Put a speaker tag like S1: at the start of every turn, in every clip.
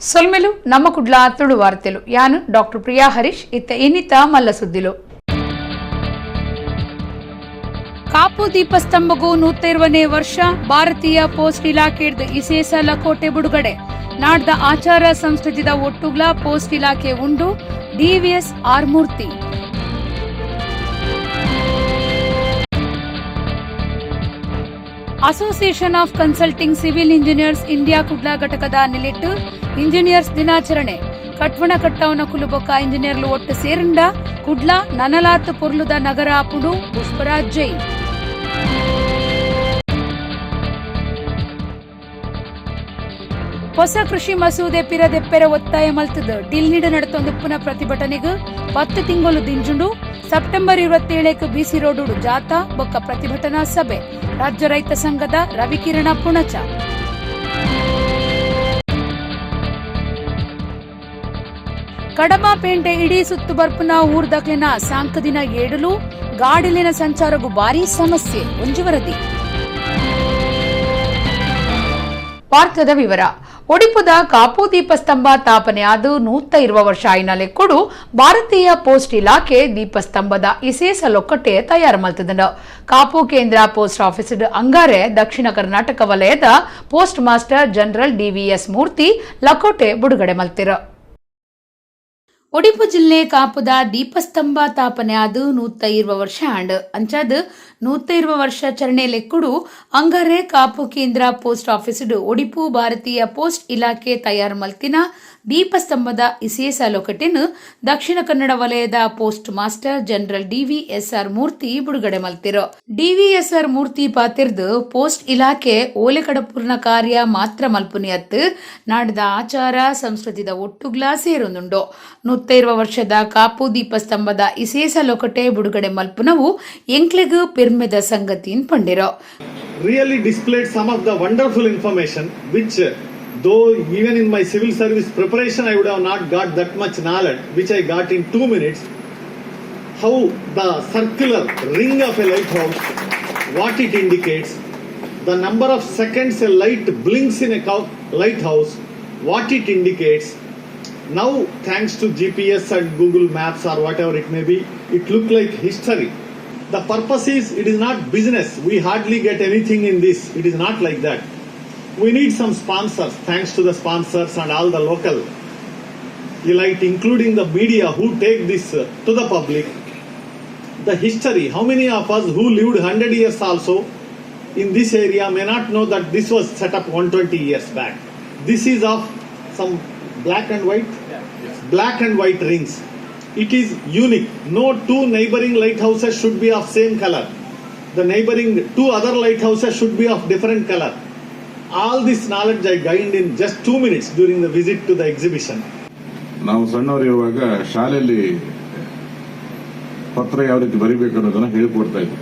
S1: ಸೊಲ್ಮೆಲು ನಮ್ಮ ಕುಡ್ಲ ತುಳು ವಾರ್ತೆಲು. ಯಾನು ಡಾಕ್ಟರ್ ಪ್ರಿಯಾ ಹರೀಶ್. ಇತ್ತ ಇನ್ನಿತ ಮಲ್ಲ ಸುದ್ದಿಲು. ಕಾಪು ದೀಪಸ್ತಂಭಗೂ 120ನೇ ವರ್ಷ. ಭಾರತೀಯ ಪೋಸ್ಟ್ ಇಲಾಖೆಡ್ದು ಇಸೇಸ ಲಕೋಟೆ ಬಿಡುಗಡೆ. ನಾಡ್ದ ಆಚಾರ ಸಂಸ್ಕೃತಿದ ಒಟ್ಟುಗ್ಲ ಪೋಸ್ಟ್ ಇಲಾಖೆ ಉಂಡು. DVS R Murthy. Association of Consulting Civil Engineers India Kudla ಘಟಕದ ನಿಲೆಟ್ಟು ಇಂಜಿನಿಯರ್ಸ್ ದಿನಾಚರಣೆ. ಕಟ್ವಣ ಕಟ್ಟವನ ಕುಲುಬೊಕ್ಕ ಇಂಜಿನಿಯರ್ಲು ಒಟ್ಟು ಸೇರಿಂಡ ಕುಡ್ಲ ನನಲಾತ್ ಪೊರ್ಲುದ ನಗರ ಆಪುಂಡು. ಪುಷ್ಪರಾಜ್ ಜೈನ್. ಹೊಸ ಕೃಷಿ ಮಸೂದೆ ಪಿರದೆಪ್ಪೆರ ಒತ್ತಾಯ ಮಲ್ತದ ಡಿಲ್ನಿಡ್ ನಡತೊಂದುಪ್ಪುನ ಪ್ರತಿಭಟನೆಗೆ 10 ತಿಂಗಳು ದಿಂಜುಂಡು. ಸೆಪ್ಟೆಂಬರ್ 27ಕ್ಕೆ ಬಿಸಿ ರೋಡು ಜಾಥಾ ಬೊಕ್ಕ ಪ್ರತಿಭಟನಾ ಸಭೆ. ರಾಜ್ಯ ರೈತ ಸಂಘದ ರವಿಕಿರಣ ಪುಣಚ. ಕಡಬ ಪೇಂಟೆ ಇಡೀ ಸುತ್ತು ಬರ್ಪುನ ಊರ್ದಕ್ಲಿನ ಸಾಂಕದಿನ ಏಡಲು ಗಾಡಿಲಿನ ಸಂಚಾರಗೂ ಭಾರೀ ಸಮಸ್ಯೆ. ಒಂಜಿ ವರದಿ. ವಾರ್ತೆದ ವಿವರ. ಒಡಿಪುದ ಕಾಪು ದೀಪಸ್ತಂಭ ತಾಪನೆ ಆದ 120 ವರ್ಷ ಆಯಿನ ಲೆಕ್ಕೊಡು ಭಾರತೀಯ ಪೋಸ್ಟ್ ಇಲಾಖೆ ದೀಪಸ್ತಂಭದ ಇಸೇಸ ಲೊಕ್ಕಟೆ ತಯಾರು ಮಲ್ತದಂಡು. ಕಾಪು ಕೇಂದ್ರ ಪೋಸ್ಟ್ ಆಫೀಸ್ ಅಂಗಾರೆ ದಕ್ಷಿಣ ಕರ್ನಾಟಕ ವಲಯದ ಪೋಸ್ಟ್ ಮಾಸ್ಟರ್ ಜನರಲ್ ಡಿವಿಎಸ್ ಮೂರ್ತಿ ಲಕೋಟೆ ಬಿಡುಗಡೆ ಮಲ್ತಿರು. ಒಡಿಪು ಜಿಲ್ಲೆ ಕಾಪುದ ದೀಪಸ್ತಂಭ ತಾಪನೆ ಆದ 120 ವರ್ಷ ಆಂಡ್. ಅಂಚಾದ್ 120 ವರ್ಷಾಚರಣೆ ಲೆಕ್ಕುಡು ಅಂಗಾರೆ ಕಾಪು ಕೇಂದ್ರ ಪೋಸ್ಟ್ ಆಫೀಸ್ ಒಡಿಪು ಭಾರತೀಯ ಪೋಸ್ಟ್ ಇಲಾಖೆ ತಯಾರು ಮಲ್ತಿನ ದೀಪಸ್ತಂಭದ ಇಸೇಸ ಲೊಕಟೆನ್ ದಕ್ಷಿಣ ಕನ್ನಡ ವಲಯದ ಪೋಸ್ಟ್ ಮಾಸ್ಟರ್ ಜನರಲ್ ಡಿವಿಎಸ್ಆರ್ ಮೂರ್ತಿ ಬಿಡುಗಡೆ ಮಲ್ತಿರು. ಡಿವಿಎಸ್ಆರ್ ಮೂರ್ತಿ ಪಾತಿರ್ದು, ಪೋಸ್ಟ್ ಇಲಾಖೆ ಓಲೆ ಕಡಪುರ್ನ ಕಾರ್ಯ ಮಾತ್ರ ಮಲ್ಪುನಿ ಅತ್ತು, ನಾಡದ ಆಚಾರ ಸಂಸ್ಕೃತಿದ ಒಟ್ಟುಗ್ಲಾ ಸೇರೊಂದುಂಡು. 120 ವರ್ಷದ ಕಾಪು ದೀಪಸ್ತಂಭದ ಇಸೇಸ ಲೊಕಟೆ ಬಿಡುಗಡೆ ಮಲ್ಪುನವು ಎಂಕ್ಲೆಗ್ ಪೆರ್ಮೆದ ಸಂಗತಿನ್ ಪಂಡಿರೋ.
S2: Really displayed some of the wonderful information which though even in my civil service preparation I would have not got that much knowledge which I got in 2 minutes. How the circular ring of a lighthouse, what it indicates, the number of seconds a light blinks in a lighthouse, what it indicates. Now, thanks to GPS and Google Maps or whatever it may be, it look like history. The purpose is, it is not business. We hardly get anything in this. It is not like that. We need some sponsors. Thanks to the sponsors and all the local elite, including the media who take this to the public. The history, how many of us who lived 100 years also in this area may not know that this was set up 120 years back? This is of some black and white, black and white rings. It is unique. No two neighboring lighthouses should be of same color. The neighboring two other lighthouses should be of different color. All this knowledge I gained in just 2 minutes during the visit to the exhibition.
S3: ನಾವು ಸಣ್ಣವರಿರುವಾಗ ಶಾಲೆಯಲ್ಲಿ ಪತ್ರ ಯಾವ ರೀತಿ ಬರಿಬೇಕು ಅನ್ನೋದನ್ನ ಹೇಳಿಕೊಡ್ತಾ ಇದ್ರು.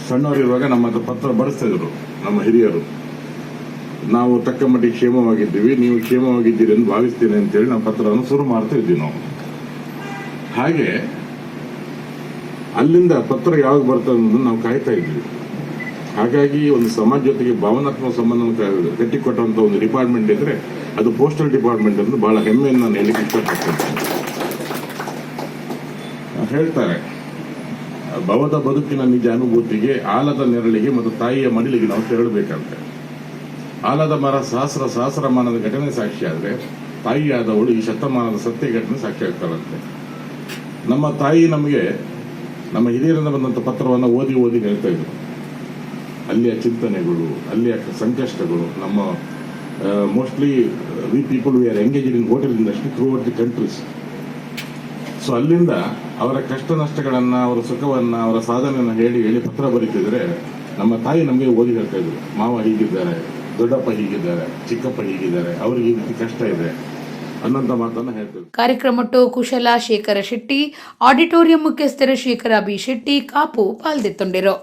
S3: ಸಣ್ಣವರಿರುವಾಗ ನಮ್ಮ ಹತ್ರ ಪತ್ರ ಬರೆಸ್ತಾ ಇದ್ರು ನಮ್ಮ ಹಿರಿಯರು. ನಾವು ತಕ್ಕ ಮಟ್ಟಿಗೆ ಕ್ಷೇಮವಾಗಿದ್ದೀವಿ, ನೀವು ಕ್ಷೇಮವಾಗಿದ್ದೀರಿ ಎಂದು ಭಾವಿಸ್ತೀನಿ ಅಂತೇಳಿ ನಾವು ಪತ್ರವನ್ನು ಶುರು ಮಾಡ್ತಾ ಇದ್ವಿ ನಾವು. ಹಾಗೆ ಅಲ್ಲಿಂದ ಪತ್ರ ಯಾವಾಗ ಬರ್ತದೆ ಅನ್ನೋದನ್ನ ನಾವು ಕಾಯ್ತಾ ಇದ್ವಿ. ಹಾಗಾಗಿ ಒಂದು ಸಮಾಜ ಜೊತೆಗೆ ಭಾವನಾತ್ಮಕ ಸಂಬಂಧವನ್ನು ಕಟ್ಟಿಕೊಟ್ಟಂತ ಒಂದು ಡಿಪಾರ್ಟ್ಮೆಂಟ್ ಇದ್ರೆ ಅದು ಪೋಸ್ಟಲ್ ಡಿಪಾರ್ಟ್ಮೆಂಟ್ ಅಂತ ಬಹಳ ಹೆಮ್ಮೆಯನ್ನು ನಾನು ಹೇಳಿಕ್ಕೆ ಇಷ್ಟಪಡ್ತೇನೆ. ಹೇಳ್ತಾರೆ, ಭವದ ಬದುಕಿನ ನಿಜ ಅನುಭೂತಿಗೆ ಆಲದ ನೆರಳಿಗೆ ಮತ್ತು ತಾಯಿಯ ಮಡಿಲಿಗೆ ನಾವು ತೆರಳಬೇಕಂತೆ. ಆಲದ ಮರ ಸಹಸ್ರ ಸಹಸ್ರಮಾನದ ಘಟನೆ ಸಾಕ್ಷಿಯಾದ್ರೆ, ತಾಯಿಯಾದವಳು ಈ ಶತಮಾನದ ಸತ್ಯ ಘಟನೆ ಸಾಕ್ಷಿ ಆಗ್ತಾಳಂತೆ. ನಮ್ಮ ತಾಯಿ ನಮಗೆ ನಮ್ಮ ಹಿರಿಯರಿಂದ ಬಂದಂತ ಪತ್ರವನ್ನು ಓದಿ ಓದಿ ಹೇಳ್ತಾ ಇದ್ರು. ಅಲ್ಲಿಯ ಚಿಂತನೆಗಳು, ಅಲ್ಲಿಯ ಸಂಕಷ್ಟಗಳು. ನಮ್ಮ mostly we people, we are engaged in hotel industry throughout the countries. So ಅಲ್ಲಿಂದ ಅವರ ಕಷ್ಟ ನಷ್ಟಗಳನ್ನ, ಅವರ ಸುಖವನ್ನ, ಅವರ ಸಾಧನೆಯನ್ನ ಹೇಳಿ ಹೇಳಿ ಪತ್ರ ಬರೀತಿದ್ರೆ ನಮ್ಮ ತಾಯಿ ನಮಗೆ ಓದಿ ಹೇಳ್ತಾ ಇದ್ರು. ಮಾವ ಹೀಗಿದ್ದಾರೆ, ದೊಡ್ಡಪ್ಪ ಹೀಗಿದ್ದಾರೆ, ಚಿಕ್ಕಪ್ಪ ಹೀಗಿದ್ದಾರೆ, ಅವ್ರಿಗೆ ಈ ರೀತಿ ಕಷ್ಟ ಇದೆ ಅನ್ನೋಂಥ ಮಾತನ್ನ ಹೇಳ್ತಿದ್ರು.
S1: ಕಾರ್ಯಕ್ರಮಟ್ಟು ಕುಶಲ ಶೇಖರ ಶೆಟ್ಟಿ, ಆಡಿಟೋರಿಯಂ ಮುಖ್ಯಸ್ಥರು ಶೇಖರ ಬಿ ಶೆಟ್ಟಿ ಕಾಪು ಪಾಲ್ದೆತ್ತೊಂಡಿರು.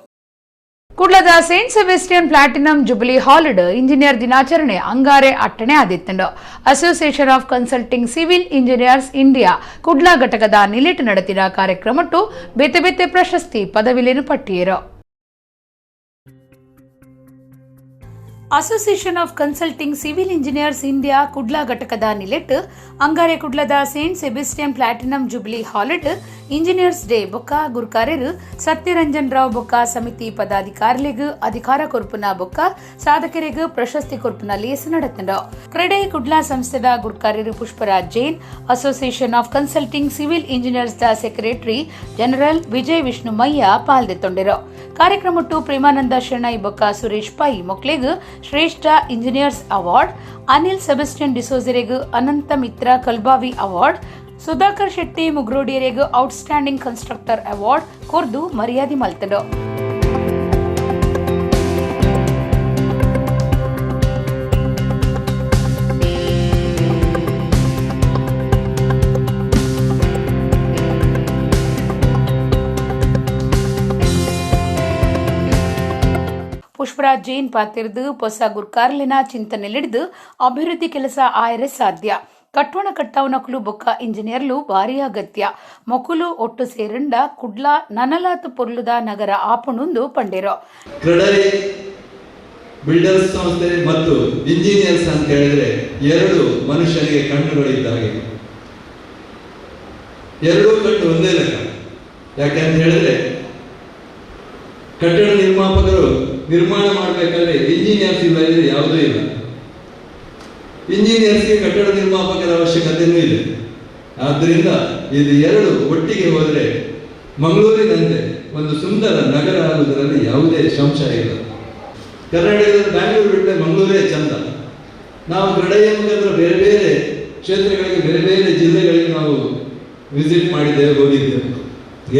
S1: ಕುಡ್ಲದ Saint Sebastian platinum jubilee halved engineer ದಿನಾಚರಣೆ ಅಂಗಾರೆ ಅಟ್ಟಣೆ ಆದಿತ್ತಂಡು. Association of Consulting Civil Engineers India Kudla ಘಟಕದ ನಿಲೆಟ್ ನಡೆತಿನ ಕಾರ್ಯಕ್ರಮಟ್ಟು ಬೇತೆ ಬೇತೆ ಪ್ರಶಸ್ತಿ ಪದವಿಲೇನು ಪಟ್ಟಿಯರು. Association of Consulting Civil Engineers India Kudla ಘಟಕದ ನಿಲೆಟ್ ಅಂಗಾರೆ ಕುಡ್ಲದ Saint Sebastian platinum jubilee ಹಾಲೆಡ್ engineers day ಬೊಕ್ಕ ಗುರ್ಕಾರೆರ್ ಸತ್ಯರಂಜನ್ ರಾವ್ ಬೊಕ್ಕ ಸಮಿತಿ ಪದಾಧಿಕಾರಿಲೆಗ್ ಅಧಿಕಾರ ಕೊರ್ಪುನ ಬೊಕ್ಕ ಸಾಧಕರೆಗ್ ಪ್ರಶಸ್ತಿ ಕೊರ್ಪುನ ಲೇಸ್ ನಡತ್ಂಡ್. ಕ್ರೆಡೈ ಕುಡ್ಲಾ ಸಂಸ್ಥೆದ ಗುರ್ಕಾರೆರ್ Pushparaj Jain, Association of Consulting Civil Engineers the secretary general Vijay Vishnu Mayya ಪಾಲ್ದೆತ್ತೊಂಡೆರು. ಕಾರ್ಯಕ್ರಮಟ್ಟು Premananda Shenoy ಬೊಕ್ಕ ಸುರೇಶ್ ಪೈ ಮೊಕ್ಲೆಗ್ ಶ್ರೇಷ್ಠ engineers award, Anil Sebastian ಡಿಸೋಜರೆಗ್ ಅನಂತ ಮಿತ್ರ ಕಲ್ಬಾವಿ ಅವಾರ್ಡ್, ಸುಧಾಕರ್ ಶೆಟ್ಟಿ ಮುಗ್ರೋಡಿಯರೆಗ್ outstanding constructor award ಕೊರ್ದು ಮರ್ಯಾದೆ ಮಲ್ತಂಡು. ಪುಷ್ಪರಾಜ್ ಜೈನ್ ಪಾತಿರ್ದು, ಪೊಸ ಗುರ್ಕಾರ್ಲೆನ ಚಿಂತನೆಲಿಡ್ದು ಅಭಿವೃದ್ಧಿ ಕೆಲಸ ಆಯರೆ ಸಾಧ್ಯ. ಕಟ್ವಣ ಕಟ್ಟಾವನಕುಲು ಬೊಕ್ಕ ಇಂಜಿನಿಯರ್ಲು ಭಾರಿ ಅಗತ್ಯ. ಮೊಕುಲು ಒಟ್ಟು ಸೇರಂಡ ಕುಡ್ಲ ನನಲಾತ್ ಪೊರ್ಲುದ ನಗರ ಆಪುಂಡುಂದು ಪಂಡೆರು.
S4: ಕ್ರೆಡೈ ಬಿಲ್ಡರ್ಸ್ ಸಂಸ್ಥೆ ಮತ್ತು ಇಂಜಿನಿಯರ್ಸ್ ಅಂತ ಹೇಳಿದ್ರೆ ಎರಡು ಮನುಷ್ಯನಿಗೆ ಕಣ್ಣುಗಳಿದ್ದ ಹಾಗೆ. ಎರಡೂ ಕಣ್ಣು ಒಂದೇ ಲೆಕ್ಕ. ಯಾಕೆಂತ ಹೇಳಿದ್ರೆ, ಕಟ್ಟಡ ನಿರ್ಮಾಪಕರು ನಿರ್ಮಾಣ ಮಾಡಬೇಕಾದ್ರೆ ಇಂಜಿನಿಯರ್ಸ್ ಇಲ್ಲ ಇದ್ರೆ ಯಾವುದೂ ಇಲ್ಲ. ಇಂಜಿನಿಯರ್ಸ್ಗೆ ಕಟ್ಟಡ ನಿರ್ಮಾಪಕರ ಅವಶ್ಯಕತೆಯೂ ಇದೆ. ಆದ್ದರಿಂದ ಇದು ಎರಡು ಒಟ್ಟಿಗೆ ಹೋದರೆ ಮಂಗಳೂರಿನಂತೆ ಒಂದು ಸುಂದರ ನಗರ ಆಗುವುದರಲ್ಲಿ ಯಾವುದೇ ಸಂಶಯ ಇಲ್ಲ. ಕರ್ನಾಟಕದಲ್ಲಿ ಬ್ಯಾಂಗ್ಳೂರು ಬಿಟ್ಟರೆ ಮಂಗಳೂರೇ ಚಂದ. ನಾವು ಕ್ರೆಡೈಯ ಮುಖಾಂತರ ಬೇರೆ ಬೇರೆ ಕ್ಷೇತ್ರಗಳಿಗೆ, ಬೇರೆ ಬೇರೆ ಜಿಲ್ಲೆಗಳಿಗೆ ನಾವು ವಿಸಿಟ್ ಮಾಡಿದ್ದೇವೆ, ಹೋಗಿದ್ದೇವೆ.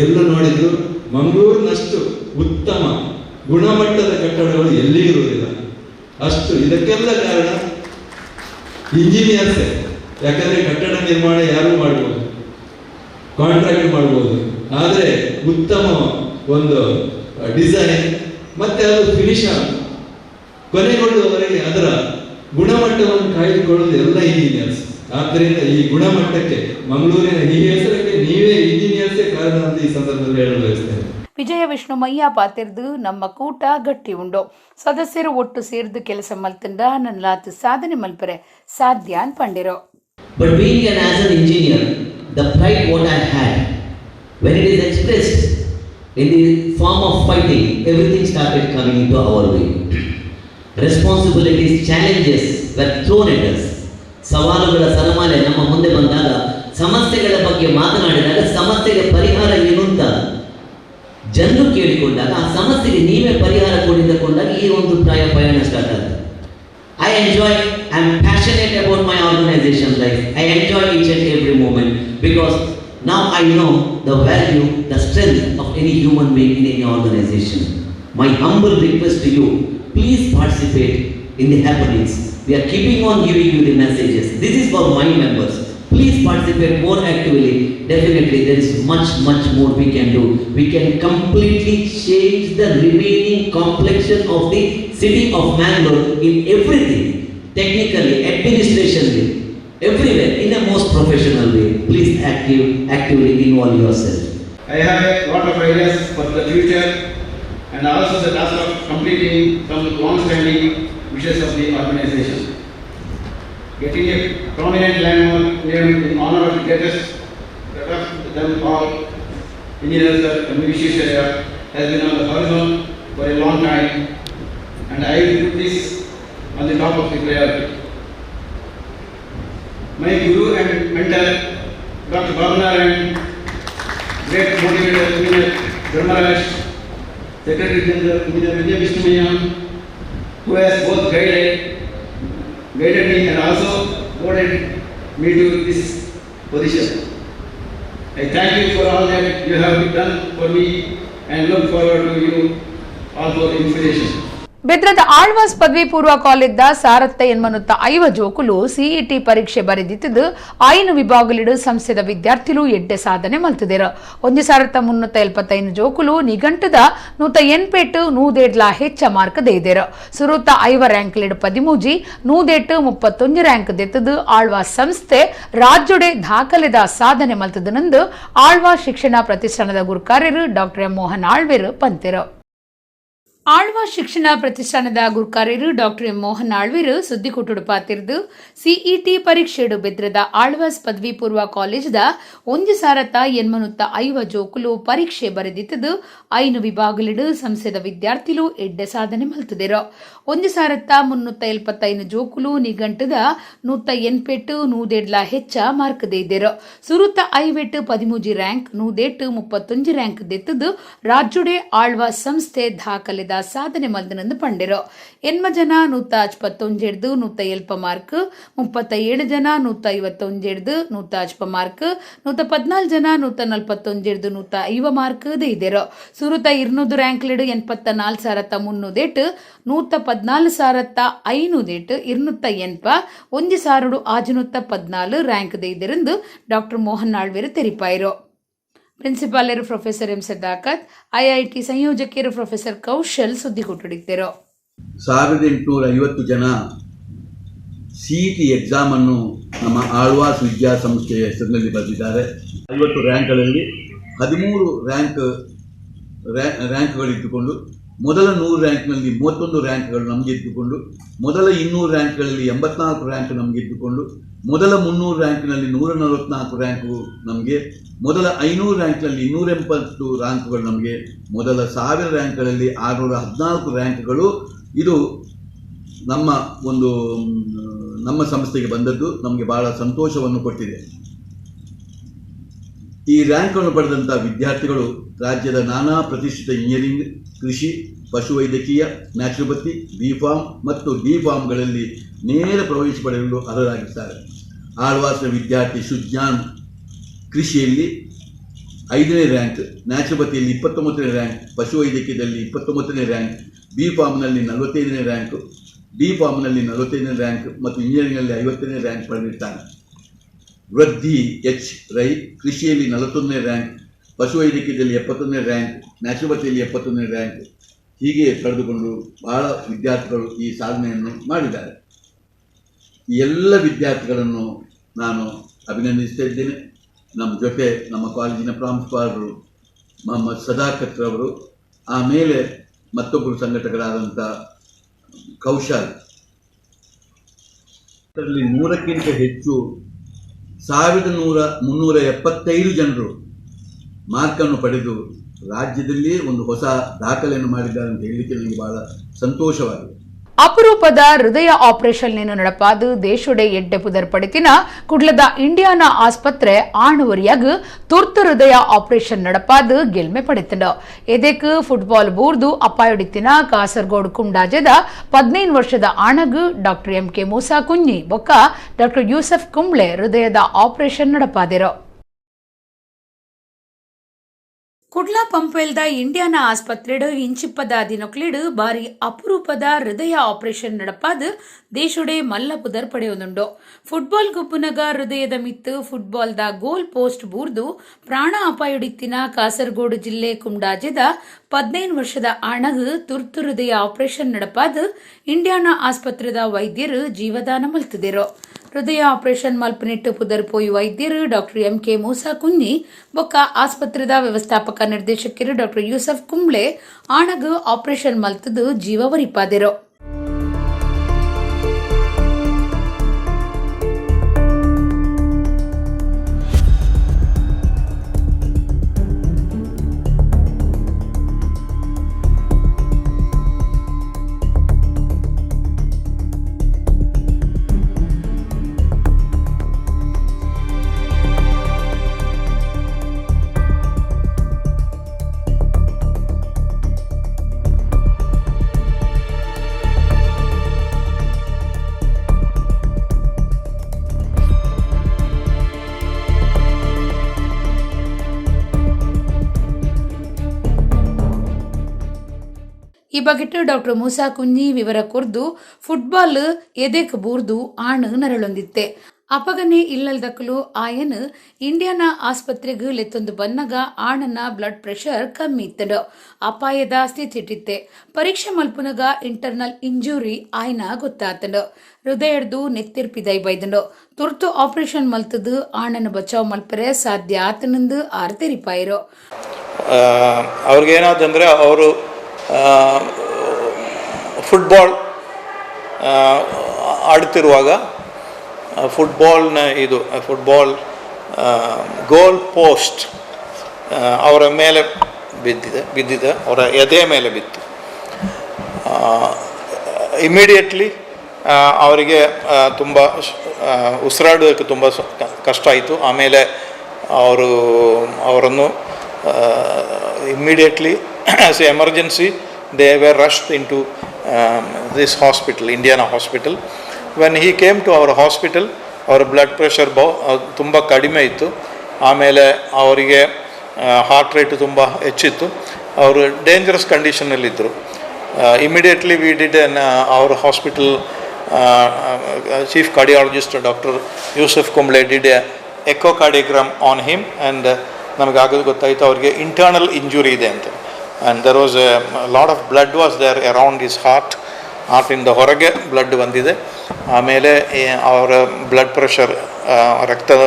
S4: ಎಲ್ಲ ನೋಡಿದ್ರು, ಮಂಗಳೂರಿನಷ್ಟು ಉತ್ತಮ ಗುಣಮಟ್ಟದ ಕಟ್ಟಡಗಳು ಎಲ್ಲಿ ಇರುವುದಿಲ್ಲ ಅಷ್ಟು. ಇದಕ್ಕೆಲ್ಲ ಕಾರಣ ಇಂಜಿನಿಯರ್ಸೇ. ಯಾಕಂದ್ರೆ ಕಟ್ಟಡ ನಿರ್ಮಾಣ ಯಾರು ಮಾಡ್ಬೋದು, ಕಾಂಟ್ರಾಕ್ಟ್ ಮಾಡ್ಬೋದು. ಆದರೆ ಉತ್ತಮ ಒಂದು ಡಿಸೈನ್ ಮತ್ತೆ ಅದು ಫಿನಿಶ್ ಕೊನೆಗೊಳ್ಳುವವರೆಗೆ ಅದರ ಗುಣಮಟ್ಟವನ್ನು ಕಾಯ್ದುಕೊಳ್ಳುವುದು ಎಲ್ಲ ಇಂಜಿನಿಯರ್ಸ್. ಆದ್ದರಿಂದ ಈ ಗುಣಮಟ್ಟಕ್ಕೆ, ಮಂಗಳೂರಿನ ಈ ಹೆಸರಕ್ಕೆ ನೀವೇ ಇಂಜಿನಿಯರ್ಸೇ ಕಾರಣ ಅಂತ ಈ ಸಂದರ್ಭದಲ್ಲಿ ಹೇಳಲು ಬಯಸ್ತೇನೆ.
S1: ವಿಜಯ ವಿಷ್ಣು ಮಯ್ಯ ಪಾತಿರ್ದು, ನಮ್ಮ ಕೂಟ ಗಟ್ಟಿ ಉಂಡು. ಸದಸ್ಯರು ಒಟ್ಟು ಸೇರ್ದು ಕೆಲಸ ಮಲ್ತಂಡ ನನ್ಲಾತ್ ಸಾಧನೆ ಮಲ್ಪರೆ ಸಾಧ್ಯ ಪಂಡಿರು.
S5: But being an as an engineer, the pride what I had, when it is expressed in the form of fighting, everything started coming into our way. Responsibilities, challenges were thrown at us. ಸವಾಲುಗಳ ಸರಮಾಲೆ ನಮ್ಮ ಮುಂದೆ ಬಂದಾಗ, ಸಮಸ್ಯೆಗಳ ಬಗ್ಗೆ ಮಾತನಾಡಿದಾಗ, ಸಮಸ್ಯೆಗೆ ಪರಿಹಾರ ಏನು ಅಂತ ಜನರು ಕೇಳಿಕೊಂಡಾಗ, ಆ ಸಮಸ್ಯೆಗೆ ನೀವೇ ಪರಿಹಾರ ಕೊಡಿದಕೊಂಡಾಗ ಈ ಒಂದು ಪ್ರಾಯ ಪಯಣ ಸ್ಟಾರ್ಟ್ ಆಗ್ತದೆ. I enjoy, I am passionate about my organization life. I enjoy each and every moment because now I know the value, the strength of any human being in any organization. My humble request to you, please participate in the happenings. We are keeping on giving you the messages. This is for my members. Please participate more actively. Definitely, there is much, much more we can do. We can completely change the remaining complexion of the city of Mangalore in everything, technically, administrationally, everywhere, in a most professional way. Please actively involve yourself.
S6: I have a lot of ideas for the future and also the task of completing some long-standing wishes of the organization. Getting a prominent landmark named in honor of the greatest of them all, Engineer Sir M. Visvesvaraya, has been on the horizon for a long time, and I will put this on the top of the priority. My guru and mentor, Dr. Babu Narayan, great motivator, Engineer Dharmaraj, Secretary General Engineer Vijay Vishnu Mayya, who has both guided me and also guided me to this position. I thank you for all that you have done for me and look forward to you all for inspiration.
S1: ಬೆದ್ರದ Alvas ಪದವಿ ಪೂರ್ವ ಕಾಲೇಜ್ದ ಸಾರತ್ತ ಎನ್ಮನುತ್ತ 50 ಜೋಕುಲು CET ಪರೀಕ್ಷೆ ಬರೆದಿತ್ತದು ಐನು ವಿಭಾಗಲಿಡು ಸಂಸ್ಥೆದ ವಿದ್ಯಾರ್ಥಿಲು ಎಡ್ಡೆ ಸಾಧನೆ ಮಲ್ತದಿರು. 1375 ಜೋಕುಲು ನಿಘಂಟದ 108 105ಲ ಹೆಚ್ಚ mark ದೇದಿರು. ಸುರುತ 50 ರ್ಯಾಂಕ್ಲಿಡು 13, 108 31 ರ್ಯಾಂಕ್ ದೆತ್ತದು ಆಳ್ವಾಸ್ ಸಂಸ್ಥೆ ರಾಜ್ಯೊಡೆ ದಾಖಲೆದ ಸಾಧನೆ ಮಲ್ತದನಂದು ಆಳ್ವಾಸ್ ಶಿಕ್ಷಣ ಪ್ರತಿಷ್ಠಾನದ ಗುರುಕಾರ್ಯರು ಡಾಕ್ಟರ್ ಎಂ ಮೋಹನ್ ಆಳ್ವೆರು ಪಂತೆರು. Alva ಶಿಕ್ಷಣ ಪ್ರತಿಷ್ಠಾನದ ಗುರ್ಕಾರ್ಯರು ಡಾಕ್ಟರ್ ಎಂ ಮೋಹನ್ ಆಳ್ವಿರು ಸುದ್ದಿಕೂಟುಡು ಪಾತಿರ್ದು ಸಿಇಟಿ ಪರೀಕ್ಷೆಡು ಬೆದ್ರದ ಆಳ್ವಾಸ್ ಪದವಿ ಪೂರ್ವ ಕಾಲೇಜ್ದ 1050 ಜೋಕುಲು ಪರೀಕ್ಷೆ ಬರೆದಿತ್ತದು 5 ವಿಭಾಗಲಿಡು ಸಂಸ್ಥೆದ ವಿದ್ಯಾರ್ಥಿಲು ಎಡ್ಡೆ ಸಾಧನೆ ಮಲ್ತುದೆರು. 1375 ಜೋಕುಲು ನಿಘಂಟದ 188 ನೂದೆಡ್ಲ ಹೆಚ್ಚ ಮಾರ್ಕ್ ದೇದೆರು. ಸುರುತ 50 13 ರ್ಯಾಂಕ್ 108 31 ರ್ಯಾಂಕ್ ದೆತ್ತದು ರಾಜ್ಯುಡೆ ಆಳ್ವಾಸ್ ಸಂಸ್ಥೆ ದಾಖಲೆದ ಸಾಧನೆ ಮಲ್ದನಂದು ಪಂಡೆರು. 80 ಜನ 151 170 ಮಾರ್ಕ್, 37 ಜನ 151 150 ಮಾರ್ಕ್, 114 ಜನ 141 150 ಮಾರ್ಕ್ ದೇದೆರು. ಸುರುತ 200 ರ್ಯಾಂಕ್ಲೆಡು 84,308 114,508 280 1614 ರ್ಯಾಂಕ್ ದೇದೆರೆಂದು ಡಾಕ್ಟರ್ ಮೋಹನ್ ಆಳ್ವೇರು ತೆರಿಪಾಯಿರು. ಪ್ರಿನ್ಸಿಪಾಲರು professor M Sadaqat, IIT ಸಂಯೋಜಕರು professor Kaushal ಸುದ್ದಿಗೊಟ್ಟುಡಿದ್ದರು.
S7: 1850 ಜನ ಸಿಇಟಿ ಎಕ್ಸಾಮನ್ನು ನಮ್ಮ ಆಳ್ವಾಸ್ ವಿದ್ಯಾಸಂಸ್ಥೆಯ ಹೆಸರಿನಲ್ಲಿ ಬರೆದಿದ್ದಾರೆ. 50 ರ್ಯಾಂಕ್ಗಳಲ್ಲಿ 13 ರ್ಯಾಂಕ್ಗಳಿದ್ದುಕೊಂಡು, ಮೊದಲ 100 ರ್ಯಾಂಕ್ನಲ್ಲಿ 31 ರ್ಯಾಂಕ್ಗಳು ನಮಗೆ ಇದ್ದುಕೊಂಡು, ಮೊದಲ 200 ರ್ಯಾಂಕ್ಗಳಲ್ಲಿ 84 ರ್ಯಾಂಕ್ ನಮಗೆ ಇದ್ದುಕೊಂಡು, ಮೊದಲ 300 ರ್ಯಾಂಕ್ನಲ್ಲಿ 144 ರ್ಯಾಂಕು ನಮಗೆ, ಮೊದಲ 500 ರ್ಯಾಂಕ್ನಲ್ಲಿ 280 ರ್ಯಾಂಕ್ಗಳು ನಮಗೆ, ಮೊದಲ 1000 ರ್ಯಾಂಕ್ಗಳಲ್ಲಿ 614 ರ್ಯಾಂಕ್ಗಳು ಇದು ನಮ್ಮ ಒಂದು ನಮ್ಮ ಸಂಸ್ಥೆಗೆ ಬಂದದ್ದು ನಮಗೆ ಬಹಳ ಸಂತೋಷವನ್ನು ಕೊಟ್ಟಿದೆ. ಈ ರ್ಯಾಂಕನ್ನು ಪಡೆದಂಥ ವಿದ್ಯಾರ್ಥಿಗಳು ರಾಜ್ಯದ ನಾನಾ ಪ್ರತಿಷ್ಠಿತ ಇಂಜಿನಿಯರಿಂಗ್, ಕೃಷಿ, ಪಶುವೈದ್ಯಕೀಯ, naturopathy, B form ಮತ್ತು ಡಿ ಫಾರ್ಮ್ಗಳಲ್ಲಿ ನೇರ ಪ್ರವೇಶ ಪಡೆಯಲು ಅರ್ಹರಾಗಿದ್ದಾರೆ. ಆಳ್ವಾಸ್ನ ವಿದ್ಯಾರ್ಥಿ ಸುಜ್ಞಾನ್ ಕೃಷಿಯಲ್ಲಿ 5ನೇ ರ್ಯಾಂಕ್, ನ್ಯಾಚುರೋಪತಿಯಲ್ಲಿ 29ನೇ ರ್ಯಾಂಕ್, ಪಶುವೈದ್ಯಕೀಯದಲ್ಲಿ 29ನೇ ರ್ಯಾಂಕ್, ಬಿ ಫಾರ್ಮ್ನಲ್ಲಿ 45ನೇ ರ್ಯಾಂಕ್, ಡಿ ಫಾರ್ಮ್ನಲ್ಲಿ 45ನೇ ರ್ಯಾಂಕ್ ಮತ್ತು ಇಂಜಿನಿಯರಿಂಗ್ನಲ್ಲಿ 50ನೇ ರ್ಯಾಂಕ್ ಪಡೆದಿದ್ದಾನೆ. ವೃದ್ಧಿ ಎಚ್ ರೈ ಕೃಷಿಯಲ್ಲಿ 41ನೇ ರ್ಯಾಂಕ್, ಪಶುವೈದ್ಯಕೀಯದಲ್ಲಿ 71ನೇ ರ್ಯಾಂಕ್, ನ್ಯಾಚುರೋಪತಿಯಲ್ಲಿ 71ನೇ ರ್ಯಾಂಕ್, ಹೀಗೆ ಪಡೆದುಕೊಂಡು ಬಹಳ ವಿದ್ಯಾರ್ಥಿಗಳು ಈ ಸಾಧನೆಯನ್ನು ಮಾಡಿದ್ದಾರೆ. ಈ ಎಲ್ಲ ವಿದ್ಯಾರ್ಥಿಗಳನ್ನು ನಾನು ಅಭಿನಂದಿಸ್ತಾ ಇದ್ದೇನೆ. ನಮ್ಮ ಜೊತೆ ನಮ್ಮ ಕಾಲೇಜಿನ ಪ್ರಾಂಶುಪಾಲರು ಮೊಹಮ್ಮದ್ ಸದಾಕತ್ ರವರು, ಆಮೇಲೆ ಮತ್ತೊಬ್ಬರು ಸಂಘಟಕರಾದಂಥ ಕೌಶಲ್. ಅದರಲ್ಲಿ 100ಕ್ಕಿಂತ ಹೆಚ್ಚು 1375 ಜನರು ಮಾರ್ಕನ್ನು ಪಡೆದು ರಾಜ್ಯದಲ್ಲಿಯೇ ಒಂದು ಹೊಸ ದಾಖಲೆಯನ್ನು ಮಾಡಿದ್ದಾರೆ ಅಂತ ಹೇಳಲಿಕ್ಕೆ ನನಗೆ ಬಹಳ ಸಂತೋಷವಾಗಿದೆ.
S1: ಅಪರೂಪದ ಹೃದಯ ಆಪರೇಷನ್ ನಡಪಾದು ದೇಶೊಡೆ ಎಡ್ಡೆ ಪುದರ್ ಪಡಿತಿನ ಕುಡ್ಲದ ಇಂಡಿಯಾನಾ ಆಸ್ಪತ್ರೆ ಆಣುವರಿಯಾಗ ತುರ್ತು ಹೃದಯ ಆಪರೇಷನ್ ನಡಪಾದು ಗೆಲ್ಮೆ ಪಡೆತಂಡ. ಎದೆಕ್ ಫುಟ್ಬಾಲ್ ಬೂರ್ದು ಅಪಾಯೊಡಿತ್ತಿನ ಕಾಸರಗೋಡು ಕುಂಡಾಜದ 15 ವರ್ಷದ ಆಣಗು doctor M K Musa ಕುഞ്ഞಿ ಬೊಕ್ಕ ಡಾಕ್ಟರ್ ಯೂಸಫ್ ಕುಂಬ್ಳೆ ಹೃದಯದ ಆಪರೇಷನ್ ನಡಪಾದಿರು. ಕುಡ್ಲಾ ಪಂಪ್ವೆಲ್ದ ಇಂಡಿಯಾನಾ ಆಸ್ಪತ್ರೆಡು ಇಂಚಿಪ್ಪದ ದಿನೊಕ್ಲಿಡು ಬಾರಿ ಅಪರೂಪದ ಹೃದಯ ಆಪರೇಷನ್ ನಡಪಾದು ದೇಶೊಡೆ ಮಲ್ಲ ಪುದರ್ ಪಡೆಯೊಂದುಂಡು. ಫುಟ್ಬಾಲ್ ಗುಪ್ಪುನಗ ಹೃದಯದ ಮಿತ್ತು ಫುಟ್ಬಾಲ್ದ ಗೋಲ್ ಪೋಸ್ಟ್ ಬೂರ್ದು ಪ್ರಾಣ ಅಪಾಯೊಡಿತ್ತಿನ ಕಾಸರಗೋಡು ಜಿಲ್ಲೆ ಕುಂಡಾಜೆದ 15 ವರ್ಷದ ಆಣಗು ತುರ್ತು ಹೃದಯ ಆಪರೇಷನ್ ನಡಪಾದು ಇಂಡಿಯಾನಾ ಆಸ್ಪತ್ರೆದ ವೈದ್ಯರು ಜೀವದಾನ ಮಲ್ತುದೆರು. ಹೃದಯ ಆಪರೇಷನ್ ಮಲ್ಪನೆಟ್ಟು ಪುದರ್ ಪೋಯಿ ವೈದ್ಯರು doctor M K Musa ಕುഞ്ഞಿ ಬೊಕ್ಕ ಆಸ್ಪತ್ರೆದ ವ್ಯವಸ್ಥಾಪಕ ನಿರ್ದೇಶಕರು ಡಾಕ್ಟರ್ ಯೂಸಫ್ ಕುಂಬ್ಳೆ ಆಣಗು ಆಪರೇಷನ್ ಮಲ್ತದು ಜೀವ ಒರಿಪಾದೆರು. ಈ ಬಗೆಟ್ ಡಾಕ್ಟರ್ ಮೂಸಾ ಕುഞ്ഞಿ ವಿವರ ಕೊರ್ದು ಫುಟ್ಬಾಲ್ ಎದೆಕ್ ಬೂರ್ದು ಆಣ್ ನರಳೊಂದಿತ್ತೆ. ಅಪಗನೆ ಇಲ್ಲಲ್ದಕ್ಕಲು ಆಯನ್ ಇಂಡಿಯಾನಾ ಆಸ್ಪತ್ರೆಗೆ ಲೆತ್ತೊಂದು ಬನ್ನಗ ಆಣನ ಬ್ಲಡ್ ಪ್ರೆಷರ್ ಕಮ್ಮಿ ಇತ್ತಡು, ಅಪಾಯದ ಸ್ಥಿತಿಟ್ಟಿತ್ತೆ. ಪರೀಕ್ಷೆ ಮಲ್ಪುನಗ ಇಂಟರ್ನಲ್ ಇಂಜುರಿ ಆಯ್ನ ಗೊತ್ತಾತಂಡು. ಹೃದಯಡ್ದು ನೆತ್ತಿರ್ಪಿದೈ ಬೈದಂಡು. ತುರ್ತು ಆಪರೇಷನ್ ಮಲ್ತದು ಆಣನ ಬಚಾವ್ ಮಲ್ಪರೆ ಸಾಧ್ಯ ಆತನಂದು ಆರ್ ತೆರಿಪಾಯಿರು.
S8: ಅವ್ರಿಗೇನಾದಂದರೆ ಅವರು ಫುಟ್ಬಾಲ್ ಆಡುತ್ತಿರುವಾಗ ಫುಟ್ಬಾಲ್ನ ಇದು ಫುಟ್ಬಾಲ್ ಗೋಲ್ ಪೋಸ್ಟ್ ಅವರ ಮೇಲೆ ಬಿದ್ದಿದೆ ಬಿದ್ದಿದೆ, ಅವರ ಎದೆ ಮೇಲೆ ಬಿತ್ತು. ಇಮಿಡಿಯೇಟ್ಲಿ ಅವರಿಗೆ ತುಂಬ ಉಸಿರಾಡೋದಕ್ಕೆ ತುಂಬ ಕಷ್ಟ ಆಯಿತು. ಆಮೇಲೆ ಅವರನ್ನು immediately, as a emergency, they were rushed into this hospital, Indiana Hospital. When he came to our hospital, ಅವರ ಬ್ಲಡ್ ಪ್ರೆಷರ್ ತುಂಬ ಕಡಿಮೆ ಇತ್ತು. ಆಮೇಲೆ ಅವರಿಗೆ ಹಾರ್ಟ್ ರೇಟು ತುಂಬ ಹೆಚ್ಚಿತ್ತು. ಅವರು dangerous ಕಂಡೀಷನಲ್ಲಿದ್ದರು. Immediately we did an our hospital chief cardiologist, Doctor Yusuf Kumble, did a echocardiogram on him and ನಮಗೆ ಆಗೋದು ಗೊತ್ತಾಯಿತು, ಅವರಿಗೆ ಇಂಟರ್ನಲ್ ಇಂಜುರಿ ಇದೆ ಅಂತ. And there was a lot of blood was there around his heart. ಹಾರ್ಟಿಂದ ಹೊರಗೆ blood ಬಂದಿದೆ. ಆಮೇಲೆ ಅವರ ಬ್ಲಡ್ ಪ್ರೆಷರ್, ರಕ್ತದ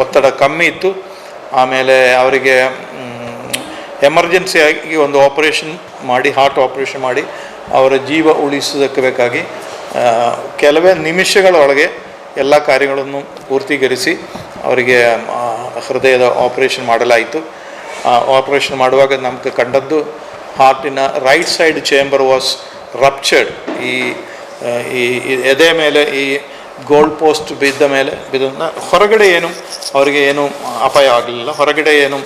S8: ಒತ್ತಡ ಕಮ್ಮಿ ಇತ್ತು. ಆಮೇಲೆ ಅವರಿಗೆ ಎಮರ್ಜೆನ್ಸಿ ಆಗಿ ಒಂದು ಆಪರೇಷನ್ ಮಾಡಿ, ಹಾರ್ಟ್ ಆಪರೇಷನ್ ಮಾಡಿ, ಅವರ ಜೀವ ಉಳಿಸೋದಕ್ಕೆ ಬೇಕಾಗಿ ಕೆಲವೇ ನಿಮಿಷಗಳೊಳಗೆ ಎಲ್ಲ ಕಾರ್ಯಗಳನ್ನು ಪೂರ್ತೀಕರಿಸಿ ಅವರಿಗೆ ಹೃದಯದ ಆಪರೇಷನ್ ಮಾಡಲಾಯಿತು. ಆಪರೇಷನ್ ಮಾಡುವಾಗ ನಮಗೆ ಕಂಡದ್ದು, ಹಾರ್ಟಿನ right side chamber was ruptured. ಈ ಈ ಈ ಎದೆ ಮೇಲೆ ಈ ಗೋಲ್ ಪೋಸ್ಟ್ ಬಿದ್ದ ಮೇಲೆ ಬಿದ್ದ ಹೊರಗಡೆ ಏನು ಅವರಿಗೆ ಏನು ಅಪಾಯ ಆಗಲಿಲ್ಲ, ಹೊರಗಡೆ ಏನು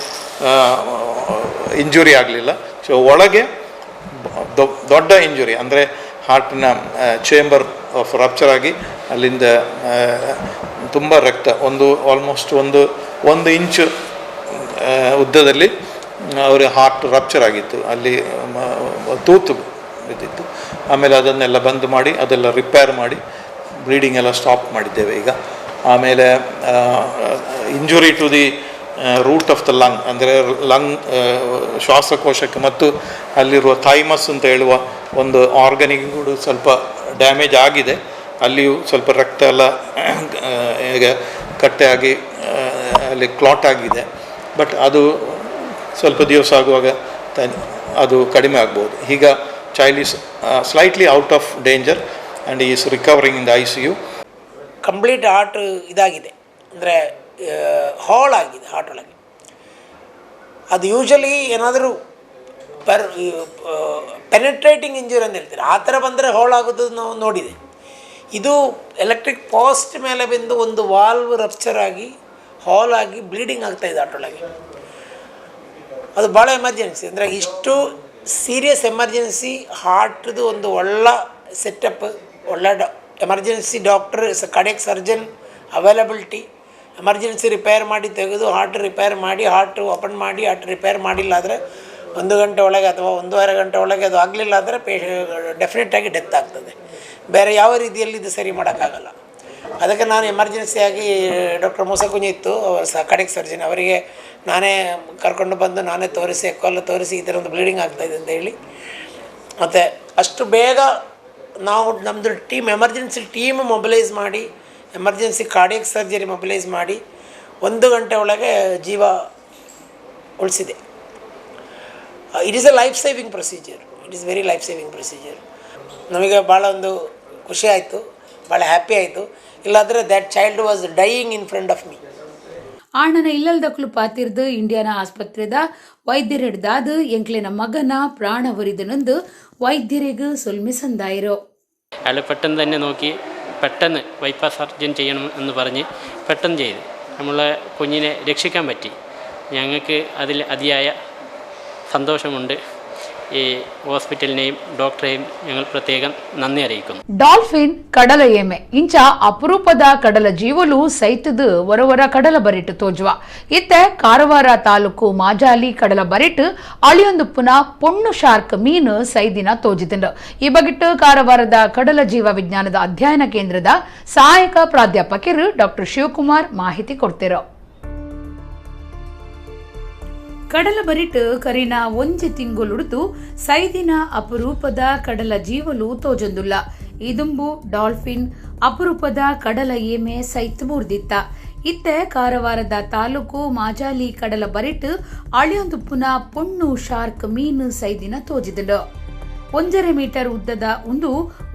S8: ಇಂಜುರಿ ಆಗಲಿಲ್ಲ. ಸೊ ಒಳಗೆ ದೊಡ್ಡ ಇಂಜುರಿ, ಅಂದರೆ ಹಾರ್ಟಿನ ಚೇಂಬರ್ ಆಫ್ ರಪ್ಚರ್ ಆಗಿ ಅಲ್ಲಿಂದ ತುಂಬ ರಕ್ತ, ಒಂದು ಆಲ್ಮೋಸ್ಟ್ ಒಂದು ಒಂದು ಇಂಚು ಉದ್ದದಲ್ಲಿ ಅವರ ಹಾರ್ಟ್ ರಪ್ಚರ್ ಆಗಿತ್ತು. ಅಲ್ಲಿ ತೂತು ಬಿದ್ದಿತ್ತು. ಆಮೇಲೆ ಅದನ್ನೆಲ್ಲ ಬಂದ್ ಮಾಡಿ, ಅದೆಲ್ಲ ರಿಪೇರ್ ಮಾಡಿ, ಬ್ಲೀಡಿಂಗ್ ಎಲ್ಲ ಸ್ಟಾಪ್ ಮಾಡಿದ್ದೇವೆ ಈಗ. ಆಮೇಲೆ injury to the root of the lung, ಅಂದರೆ ಲಂಗ್, ಶ್ವಾಸಕೋಶಕ್ಕೆ ಮತ್ತು ಅಲ್ಲಿರುವ ಥೈಮಸ್ ಅಂತ ಹೇಳುವ ಒಂದು ಆರ್ಗನಿಗೆ ಕೂಡ ಸ್ವಲ್ಪ ಡ್ಯಾಮೇಜ್ ಆಗಿದೆ. ಅಲ್ಲಿಯೂ ಸ್ವಲ್ಪ ರಕ್ತ ಎಲ್ಲ ಈಗ ಕಟ್ಟೆಯಾಗಿ ಅಲ್ಲಿ ಕ್ಲಾಟ್ ಆಗಿದೆ. ಬಟ್ ಅದು ಸ್ವಲ್ಪ ದಿವಸ ಆಗುವಾಗ ಅದು ಕಡಿಮೆ ಆಗ್ಬೋದು. ಈಗ child is slightly out of danger and is recovering in the ICU.
S9: Complete heart ಇದಾಗಿದೆ, ಅಂದರೆ ಹೋಲ್ ಆಗಿದೆ ಹಾರ್ಟ್ ಒಳಗೆ. ಅದು ಯೂಶಲಿ ಏನಾದರೂ ಪೆನೆಟ್ರೇಟಿಂಗ್ ಇಂಜುರಿ ಅಂತ ಹೇಳ್ತಾರೆ, ಆ ಥರ ಬಂದರೆ ಹೋಲ್ ಆಗೋದು ನಾವು ನೋಡಿದೆ. ಇದು ಎಲೆಕ್ಟ್ರಿಕ್ ಪೋಸ್ಟ್ ಮೇಲೆ ಬಂದು ಒಂದು ವಾಲ್ವ್ ರಪ್ಚರ್ ಆಗಿ, ಹೋಲ್ ಆಗಿ, ಬ್ಲೀಡಿಂಗ್ ಆಗ್ತಾಯಿದೆ ಹಾರ್ಟ್ ಒಳಗೆ. ಅದು ಭಾಳ ಎಮರ್ಜೆನ್ಸಿ. ಅಂದರೆ ಇಷ್ಟು ಸೀರಿಯಸ್ ಎಮರ್ಜೆನ್ಸಿ ಹಾರ್ಟ್ದು ಒಂದು ಒಳ್ಳೆ ಸೆಟಪ್, ಒಳ್ಳೆ emergency doctor, cardiac surgeon availability, emergency repair ಮಾಡಿ ತೆಗೆದು, ಹಾರ್ಟ್ ರಿಪೇರ್ ಮಾಡಿ, ಹಾರ್ಟ್ ಓಪನ್ ಮಾಡಿ, ಹಾರ್ಟ್ ರಿಪೇರ್ ಮಾಡಿಲ್ಲ ಆದರೆ, ಒಂದು ಗಂಟೆ ಒಳಗೆ ಅಥವಾ ಒಂದೂವರೆ ಗಂಟೆ ಒಳಗೆ ಅದು ಆಗಲಿಲ್ಲ ಅಂದರೆ ಡೆಫಿನೆಟಾಗಿ ಡೆತ್ ಆಗ್ತದೆ. ಬೇರೆ ಯಾವ ರೀತಿಯಲ್ಲಿ ಇದು ಸರಿ ಮಾಡೋಕ್ಕಾಗಲ್ಲ. ಅದಕ್ಕೆ ನಾನು ಎಮರ್ಜೆನ್ಸಿಯಾಗಿ ಡಾಕ್ಟರ್ ಮೂಸಕುಂಜಿ ಇತ್ತು, ಅವರು ಸಹ ಕಾರ್ಡಿಯಕ್ ಸರ್ಜನ್, ಅವರಿಗೆ ನಾನೇ ಕರ್ಕೊಂಡು ಬಂದು, ನಾನೇ ತೋರಿಸಿ, ಎಕೋ ತೋರಿಸಿ, ಈ ಥರ ಒಂದು ಬ್ಲೀಡಿಂಗ್ ಆಗ್ತಾಯಿದೆ ಅಂತ ಹೇಳಿ, ಮತ್ತು ಅಷ್ಟು ಬೇಗ ನಾವು ನಮ್ಮದು ಟೀಮ್, ಎಮರ್ಜೆನ್ಸಿ ಟೀಮ್ ಮೊಬಿಲೈಸ್ ಮಾಡಿ, ಎಮರ್ಜೆನ್ಸಿ ಕಾರ್ಡಿಯಕ್ ಸರ್ಜರಿ ಮೊಬಿಲೈಸ್ ಮಾಡಿ, ಒಂದು ಗಂಟೆ ಒಳಗೆ ಜೀವ ಉಳಿಸಿದೆ. It is a life saving procedure. It is very life saving procedure. ನಮಗೆ ಭಾಳ ಒಂದು ಖುಷಿ ಆಯಿತು, ಭಾಳ ಹ್ಯಾಪಿ ಆಯಿತು. ಇಲ್ಲಾಂದರೆ that child was dying in front of me.
S1: ಆಣನ ಇಲ್ಲಲ್ದಕ್ಲು ಪಾತಿರ್ದು ಇಂಡಿಯಾನ ಆಸ್ಪತ್ರೆದ ವೈದ್ಯರೆಡ್ದಾದ ಎಂಕ್ಲೆನ ಮಗನ ಪ್ರಾಣ ಒರಿದನಂದು ವೈದ್ಯರಿಗೂ ಸೊಲ್ಮೆ ಸಂದಾಯಿರು.
S10: അയാൾ പെട്ടെന്ന് തന്നെ നോക്കി, പെട്ടെന്ന് ബൈപ്പാസ് സർജറി ചെയ്യണം എന്ന് പറഞ്ഞ് പെട്ടെന്ന് ചെയ്ത് നമ്മളെ കുഞ്ഞിനെ രക്ഷിക്കാൻ പറ്റി. ഞങ്ങൾക്ക് അതിൽ അതിയായ സന്തോഷമുണ്ട്. ഈ ഹോസ്പിറ്റലിനെയും ഡോക്ടറെയും ഞങ്ങൾ പ്രത്യേകം നന്ദി അറിയിക്കുന്നു.
S1: ಡಾಲ್ಫಿನ್, ಕಡಲ ಏಮೆ ಇಂಚ ಅಪರೂಪದ ಕಡಲ ಜೀವಲು ಸೈತದು ಒರವರ ಕಡಲ ಬರಿಟ್ಟು ತೋಜುವ. ಇತ್ತೆ ಕಾರವಾರ ತಾಲೂಕು ಮಾಜಾಲಿ ಕಡಲ ಬರಿಟ್ಟು ಅಳಿಯೊಂದುಪ್ಪುನ ಪೊಣ್ಣು ಶಾರ್ಕ್ ಮೀನು ಸೈದಿನ ತೋಜಿತಂಡು. ಈ ಬಗಿಟ್ಟು ಕಾರವಾರದ ಕಡಲ ಜೀವ ವಿಜ್ಞಾನದ ಅಧ್ಯಯನ ಕೇಂದ್ರದ ಸಹಾಯಕ ಪ್ರಾಧ್ಯಾಪಕರು ಡಾಕ್ಟರ್ ಶಿವಕುಮಾರ್ ಮಾಹಿತಿ ಕೊಡ್ತಿರೋ. ಕಡಲ ಬರಿಟ್ ಕರಿನ ಒಂಜಿ ತಿಂಗುಲುಡುತು ಸೈದಿನ ಅಪರೂಪದ ಕಡಲ ಜೀವಲು ತೋಜೊಂದುಲ್ಲ. ಇದುಂಬು ಡಾಲ್ಫಿನ್, ಅಪರೂಪದ ಕಡಲ ಏಮೆ ಸೈತ್ ಬೂರ್ದಿತ್ತ. ಇತ್ತೆ ಕಾರವಾರದ ತಾಲೂಕು ಮಾಜಾಲಿ ಕಡಲ ಬರಿಟ್ ಅಳಿಯೊಂದುಪ್ಪುನ ಪೊಣ್ಣು ಶಾರ್ಕ್ ಮೀನು ಸೈದಿನ ತೋಜಿದುಂಡು. 1.5 Metre ಉದ್ದದ ಉಂದು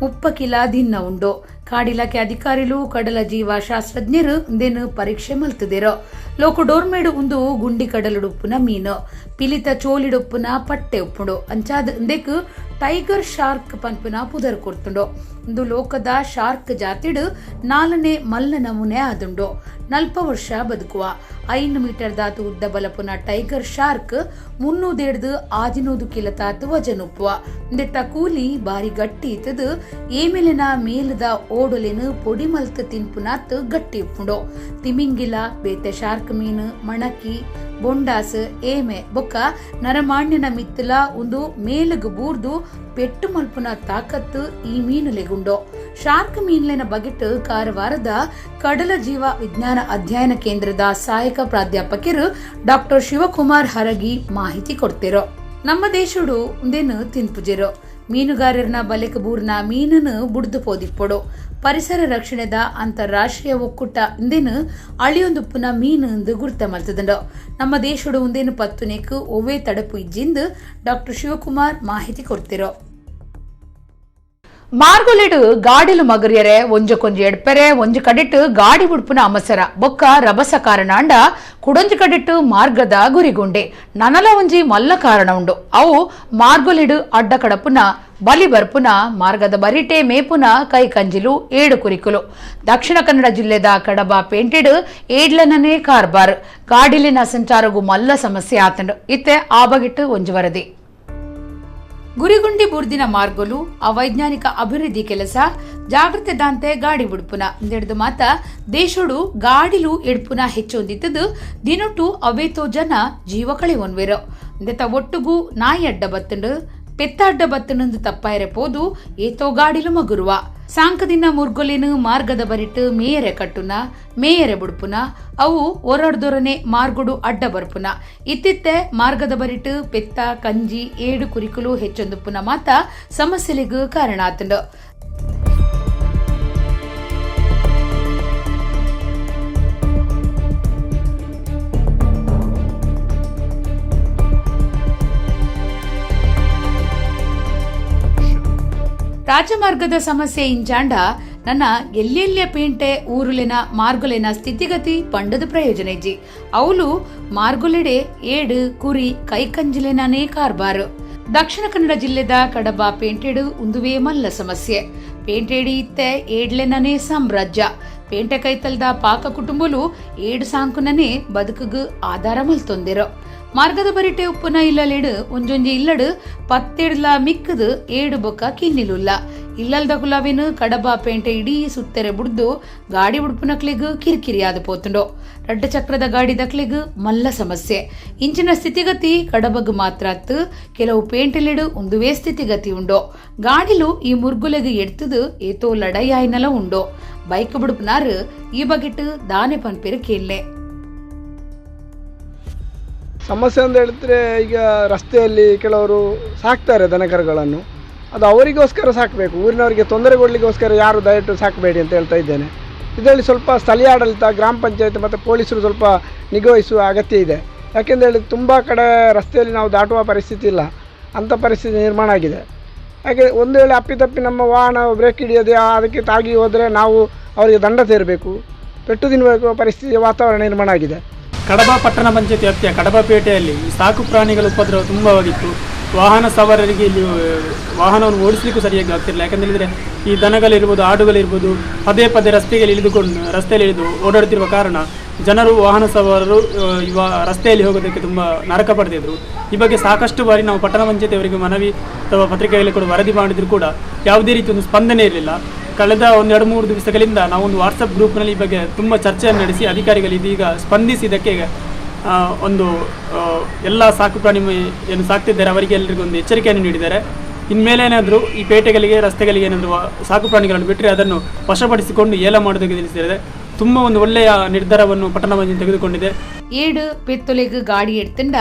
S1: 30 ಕಿಲ ದಿನ್ನ ಉಂಡು. ಕಾಡಿಲಾಖೆ ಅಧಿಕಾರಿಲು ಕಡಲ ಜೀವ ಶಾಸ್ತ್ರಜ್ಞರು ಉಂದೆನು ಪರೀಕ್ಷೆ ಮಲ್ತುದೆರು. ಲೋಕಡೋರ್ಮೇಡು ಉಂದು ಗುಂಡಿ ಕಡಲುಡುಪ್ಪುನ ಮೀನು, ಪಿಲಿತ ಚೋಲಿಡುಪ್ಪುನ ಪಟ್ಟೆ ಉಪ್ಪುಂಡು. ಅಂಚಾದ್ ಉಂದೆಕ್ ಟೈಗರ್ ಶಾರ್ಕ್ ಪನ್ಪುನ ಪುದರ್ ಕೊರ್ತುಂಡು. ಉಂದು ಲೋಕದ ಶಾರ್ಕ್ ಜಾತಿಡು 4ನೇ ಮಲ್ಲ ನಮೂನೆ ಆದುಂಡು. 40 ವರ್ಷ ಬದುಕುವ 5 ಮೀಟರ್ ದಾತು ಉದ್ದ ಬಲಪುನ ಟೈಗರ್ ಶಾರ್ಕ್ 300-500 ಕಿಲೋ ತಾತು ವಜನುಪ್ಪುವ. ಉಂದೆತ್ತ ಕೂಲಿ ಬಾರಿ ಗಟ್ಟಿ ಇತ್ತದು ಏಮೆಲಿನ ಮೇಲದ ಓಡೊಲೆನು ಪೊಡಿ ಮಲ್ತ್ ತಿನ್ಪುನಾತ್ ಗಟ್ಟಿ ಉಪ್ಪುಂಡು. ತಿಮಿಂಗಿಲ, ಬೇತೆ ಶಾರ್ಕ್ ಮೀನು, ಮಣಕಿ, ಬೊಂಡಾಸ್, ಏಮೆ ಬೊಕ್ಕ ನರಮಾಣ್ಯನ ಮಿತ್ತಲ ಉಂದು ಮೇಲುಗು ಬೂರ್ದು ಪೆಟ್ಟು ಮಲ್ಪುನ ತಾಕತ್ತು ಈ ಮೀನುಲೆಗುಂಡು. ಶಾರ್ಕ್ ಮೀನ್ಲೆನ ಬಗೆಟ್ ಕಾರವಾರದ ಕಡಲ ಜೀವ ವಿಜ್ಞಾನ ಅಧ್ಯಯನ ಕೇಂದ್ರದ ಸಹಾಯಕ ಪ್ರಾಧ್ಯಾಪಕರು ಡಾಕ್ಟರ್ ಶಿವಕುಮಾರ್ ಹರಗಿ ಮಾಹಿತಿ ಕೊಡ್ತಿರೋ. ನಮ್ಮ ದೇಶಡು ಉಂದೇನು ತಿನ್ಪುಜೆರೋ. ಮೀನುಗಾರರನ್ನ ಬಲೆಕ್ ಬೂರ್ನ ಮೀನನ್ನು ಬುಡ್ದು ಪೋದಿಪ್ಪೊಡು. ಪರಿಸರ ರಕ್ಷಣೆದ ಅಂತಾರಾಷ್ಟ್ರೀಯ ಒಕ್ಕೂಟ ಇಂದೇನು ಅಳಿಯೊಂದುಪ್ಪುನ ಮೀನು ಎಂದು ಗುರ್ತ ಮಲ್ತದಂಡು. ನಮ್ಮ ದೇಶಡು ಉಂದೇನು ಪತ್ತುನೇಕ್ ಒವ್ವೇ ತಡಪು ಇಜ್ಜಿಂದು ಡಾಕ್ಟರ್ ಶಿವಕುಮಾರ್ ಮಾಹಿತಿ ಕೊಡ್ತಿರೋ. ಮಾರ್ಗೊಲೆಡು ಗಾಡಿಲು ಮಗರಿಯರೆ ಒಂಜಕ್ಕೊಂಜಿ ಎಡ್ಪೆರೆ ಒಂಜಿ ಕಡಿಟ್ಟು ಗಾಡಿ ಉಡುಪುನ ಅಮಸರ ಬೊಕ್ಕ ರಭಸ ಕಾರಣಾಂಡ ಕುಡೊಂಜಿ ಕಡಿಟ್ಟು ಮಾರ್ಗದ ಗುರಿಗುಂಡೆ ನನಲ ಒಂಜಿ ಮಲ್ಲ ಕಾರಣ ಉಂಡು. ಅವು ಮಾರ್ಗೊಲೆಡು ಅಡ್ಡ ಕಡಪುನ ಬಲಿ ಬರ್ಪುನ ಮಾರ್ಗದ ಬರಿಟೆ ಮೇಪುನ ಕೈ ಕಂಜಿಲು ಏಡು ಕುರಿಕುಲು. ದಕ್ಷಿಣ ಕನ್ನಡ ಜಿಲ್ಲೆದ ಕಡಬ ಪೇಂಟೆಡು ಏಡ್ಲನನೇ ಕಾರ್ಬಾರ್ ಗಾಡಿಲಿನ ಸಂಚಾರಗು ಮಲ್ಲ ಸಮಸ್ಯೆ ಆತಂಡು. ಇತ್ತೆ ಆ ಬಗಿಟ್ಟು ಒಂಜಿ ವರದಿ. ಗುರಿಗುಂಡಿ ಬುರ್ದಿನ ಮಾರ್ಗಲು ಅವೈಜ್ಞಾನಿಕ ಅಭಿವೃದ್ಧಿ ಕೆಲಸ ಜಾಗೃತೆ ದಾಂತೆ ಗಾಡಿ ಬುಡ್ಪುನ ಇಂದೆಡ್ದು ಮಾತ ದೇಶೋಡು ಗಾಡಿಲು ಎಡ್ಪುನ ಹೆಚ್ಚೊಂದಿತ್ತದು ದಿನೊಟ್ಟು ಅವೇತೋ ಜನ ಜೀವ ಕಳೆವೊನ್ವೆರು. ಇಂದೆತ ಒಟ್ಟುಗು ನಾಯಿ ಅಡ್ಡ ಬತ್ತಂಡು ಪೆತ್ತ ಅಡ್ಡ ಬತ್ತಂಡು ತಪ್ಪಾಯರೆ ಪೋದು ಏತೋ ಗಾಡಿಲು ಮಗುರುವ. ಸಾಂಕದಿನ ಮುರ್ಗೊಲೆನು ಮಾರ್ಗದ ಬರಿಟ್ಟು ಮೇಯರೆ ಕಟ್ಟುನ ಮೇಯರೆ ಬುಡ್ಪುನ ಅವು ಒರಡ್ದೊರನೆ ಮಾರ್ಗೊಡು ಅಡ್ಡ ಬರ್ಪುನ. ಇತ್ತಿತ್ತೆ ಮಾರ್ಗದ ಬರಿಟ್ಟು ಪೆತ್ತ ಕಂಜಿ ಏಡು ಕುರಿಕುಲು ಹೆಚ್ಚೊಂದುಪ್ಪುನ ಮಾತ ಸಮಸ್ಯೆಲಿಗೂ ಕಾರಣ ಆತಂಡು. ರಾಜಮಾರ್ಗದ ಸಮಸ್ಯೆ ಇಂಚಾಂಡ ನನ್ನ ಎಲ್ಲೆಲ್ಲಿಯ ಪೇಂಟೆ ಊರುಲೆನ ಮಾರ್ಗುಲೆನ ಸ್ಥಿತಿಗತಿ ಪಂಡದ ಪ್ರಯೋಜನ ಇಜ್ಜಿ. ಅವಲು ಮಾರ್ಗುಲೆಡೆ ಏಡು ಕುರಿ ಕೈಕಂಜಿಲೆನೇ ಕಾರ್ಬಾರು. ದಕ್ಷಿಣ ಕನ್ನಡ ಜಿಲ್ಲೆದ ಕಡಬ ಪೇಂಟೆಡು ಉಂದುವೇ ಮಲ್ಲ ಸಮಸ್ಯೆ. ಪೇಂಟೆಡಿ ಇತ್ತೆ ಏಡ್ಲೆನನೇ ಸಾಮ್ರಾಜ್ಯ. ಪೇಂಟೆ ಕೈತಲ್ದ ಪಾಕ ಕುಟುಂಬಲು ಏಡು ಸಾಂಕುನನೇ ಬದುಕುಗು ಆಧಾರ ಮಲ್ತೊಂದಿರೋ. ಮಾರ್ಗದ ಬರಿಟೆ ಉಪ್ಪುನ ಇಲ್ಲಲೇಡು ಒಂಜೊಂಜಿ ಇಲ್ಲಡು ಪತ್ತೆಡ್ಲ ಮಿಕ್ಕದು ಏಡು ಬೊಕ್ಕ ಕಿನ್ನಿಲುಲ್ಲ. ಇಲ್ಲಲ್ದ ಕುಲಾವಿನ ಕಡಬ ಪೇಂಟೆ ಇಡೀ ಸುತ್ತೆರೆ ಬುಡ್ದು ಗಾಡಿ ಉಡುಪುನಕ್ಲಿಗ್ ಕಿರಿಕಿರಿ ಆದ ಪೋತುಂಡು. ರಡ್ಡ ಚಕ್ರದ ಗಾಡಿ ದಕ್ಲಿಗ್ ಮಲ್ಲ ಸಮಸ್ಯೆ. ಇಂಚಿನ ಸ್ಥಿತಿಗತಿ ಕಡಬಗ್ ಮಾತ್ರ ಕೆಲವು ಪೇಂಟೆಲಿಡು ಒಂದುವೇ ಸ್ಥಿತಿಗತಿ ಉಂಡು. ಗಾಡಿಲು ಈ ಮುರ್ಗುಲೆಗ್ ಎಡ್ತದು ಏತೋ ಲಡಾಯಿನಲ ಉಂಡು. ಬೈಕ್ ಬುಡುಪುನಾರು ಈ ಬಗೆಟ್ ದಾನೆ ಪನ್ಪೆರು ಕೇಳ್ಲೆ.
S11: ಸಮಸ್ಯೆ ಅಂತ ಹೇಳಿದ್ರೆ ಈಗ ರಸ್ತೆಯಲ್ಲಿ ಕೆಲವರು ಸಾಕ್ತಾರೆ ದನಕರುಗಳನ್ನು, ಅದು ಅವರಿಗೋಸ್ಕರ ಸಾಕಬೇಕು, ಊರಿನವರಿಗೆ ತೊಂದರೆ ಕೊಡಲಿಕ್ಕೋಸ್ಕರ ಯಾರು ದಯವಿಟ್ಟು ಸಾಕಬೇಡಿ ಅಂತ ಹೇಳ್ತಾ ಇದ್ದೇನೆ. ಇದರಲ್ಲಿ ಸ್ವಲ್ಪ ಸ್ಥಳೀಯ ಆಡಳಿತ, ಗ್ರಾಮ ಪಂಚಾಯತ್ ಮತ್ತು ಪೊಲೀಸರು ಸ್ವಲ್ಪ ನಿಗಾವಹಿಸುವ ಅಗತ್ಯ ಇದೆ. ಯಾಕೆಂತ ಹೇಳಿದ್ರೆ ತುಂಬ ಕಡೆ ರಸ್ತೆಯಲ್ಲಿ ನಾವು ದಾಟುವ ಪರಿಸ್ಥಿತಿ ಇಲ್ಲ, ಅಂಥ ಪರಿಸ್ಥಿತಿ ನಿರ್ಮಾಣ ಆಗಿದೆ. ಯಾಕೆ ಒಂದು ವೇಳೆ ಅಪ್ಪಿತಪ್ಪಿ ನಮ್ಮ ವಾಹನ ಬ್ರೇಕ್ ಹಿಡಿಯದೆ ಅದಕ್ಕೆ ತಾಗಿ ಹೋದರೆ ನಾವು ಅವರಿಗೆ ದಂಡ ಸೇರಬೇಕು, ಪೆಟ್ಟು ತಿನ್ನಬೇಕು ಪರಿಸ್ಥಿತಿ ವಾತಾವರಣ ನಿರ್ಮಾಣ ಆಗಿದೆ.
S12: ಕಡಬ ಪಟ್ಟಣ ಪಂಚಾಯತಿ ವ್ಯಾಪ್ತಿಯ ಕಡಬ ಪೇಟೆಯಲ್ಲಿ ಸಾಕು ಪ್ರಾಣಿಗಳ ಉಪದ್ರವ ತುಂಬವಾಗಿತ್ತು. ವಾಹನ ಸವಾರರಿಗೆ ಇಲ್ಲಿ ವಾಹನವನ್ನು ಓಡಿಸಲಿಕ್ಕೂ ಸರಿಯಾಗಿ ಆಗ್ತಿರಲಿಲ್ಲ. ಯಾಕಂತೇಳಿದರೆ ಈ ದನಗಳಿರ್ಬೋದು, ಆಡುಗಳಿರ್ಬೋದು ಪದೇ ಪದೇ ರಸ್ತೆಗೆ ರಸ್ತೆಯಲ್ಲಿ ಇಳಿದು ಓಡಾಡುತ್ತಿರುವ ಕಾರಣ ಜನರು, ವಾಹನ ಸವಾರರು ರಸ್ತೆಯಲ್ಲಿ ಹೋಗೋದಕ್ಕೆ ತುಂಬ ನರಕ ಪಡ್ತಿದ್ರು. ಈ ಬಗ್ಗೆ ಸಾಕಷ್ಟು ಬಾರಿ ನಾವು ಪಟ್ಟಣ ಪಂಚಾಯತಿಯವರಿಗೆ ಮನವಿ ಅಥವಾ ಪತ್ರಿಕೆಯಲ್ಲಿ ಕೂಡ ವರದಿ ಮಾಡಿದರೂ ಕೂಡ ಯಾವುದೇ ರೀತಿ ಒಂದು ಸ್ಪಂದನೆ ಇರಲಿಲ್ಲ. ಕಳೆದ ಒಂದು 2-3 ದಿವಸಗಳಿಂದ ನಾವೊಂದು ವಾಟ್ಸಪ್ ಗ್ರೂಪ್ನಲ್ಲಿ ಈ ಬಗ್ಗೆ ತುಂಬ ಚರ್ಚೆಯನ್ನು ನಡೆಸಿ ಅಧಿಕಾರಿಗಳು ಇದೀಗ ಸ್ಪಂದಿಸಿ ಇದಕ್ಕೆ ಒಂದು ಎಲ್ಲ ಸಾಕು ಪ್ರಾಣಿ ಏನು ಸಾಕ್ತಿದ್ದಾರೆ ಅವರಿಗೆ ಎಲ್ಲರಿಗೂ ಒಂದು ಎಚ್ಚರಿಕೆಯನ್ನು ನೀಡಿದ್ದಾರೆ. ಇನ್ಮೇಲೆ ಏನಾದರೂ ಈ ಪೇಟೆಗಳಿಗೆ, ರಸ್ತೆಗಳಿಗೆ ಏನಾದರೂ ಸಾಕು ಪ್ರಾಣಿಗಳನ್ನು ಬಿಟ್ಟರೆ ಅದನ್ನು ವಶಪಡಿಸಿಕೊಂಡು ಏಲ ಮಾಡೋದಕ್ಕೆ ತಿಳಿಸಿದ್ದಾರೆ. ತುಂಬ ಒಂದು ಒಳ್ಳೆಯ ನಿರ್ಧಾರವನ್ನು ಪಟ್ಟಣ ಪಂಚಾಯತ್ ತೆಗೆದುಕೊಂಡಿದೆ.
S1: ಏಡು ಪೆತ್ತೊಲೆಗ್ ಗಾಡಿ ಎಡ್ತಂಡ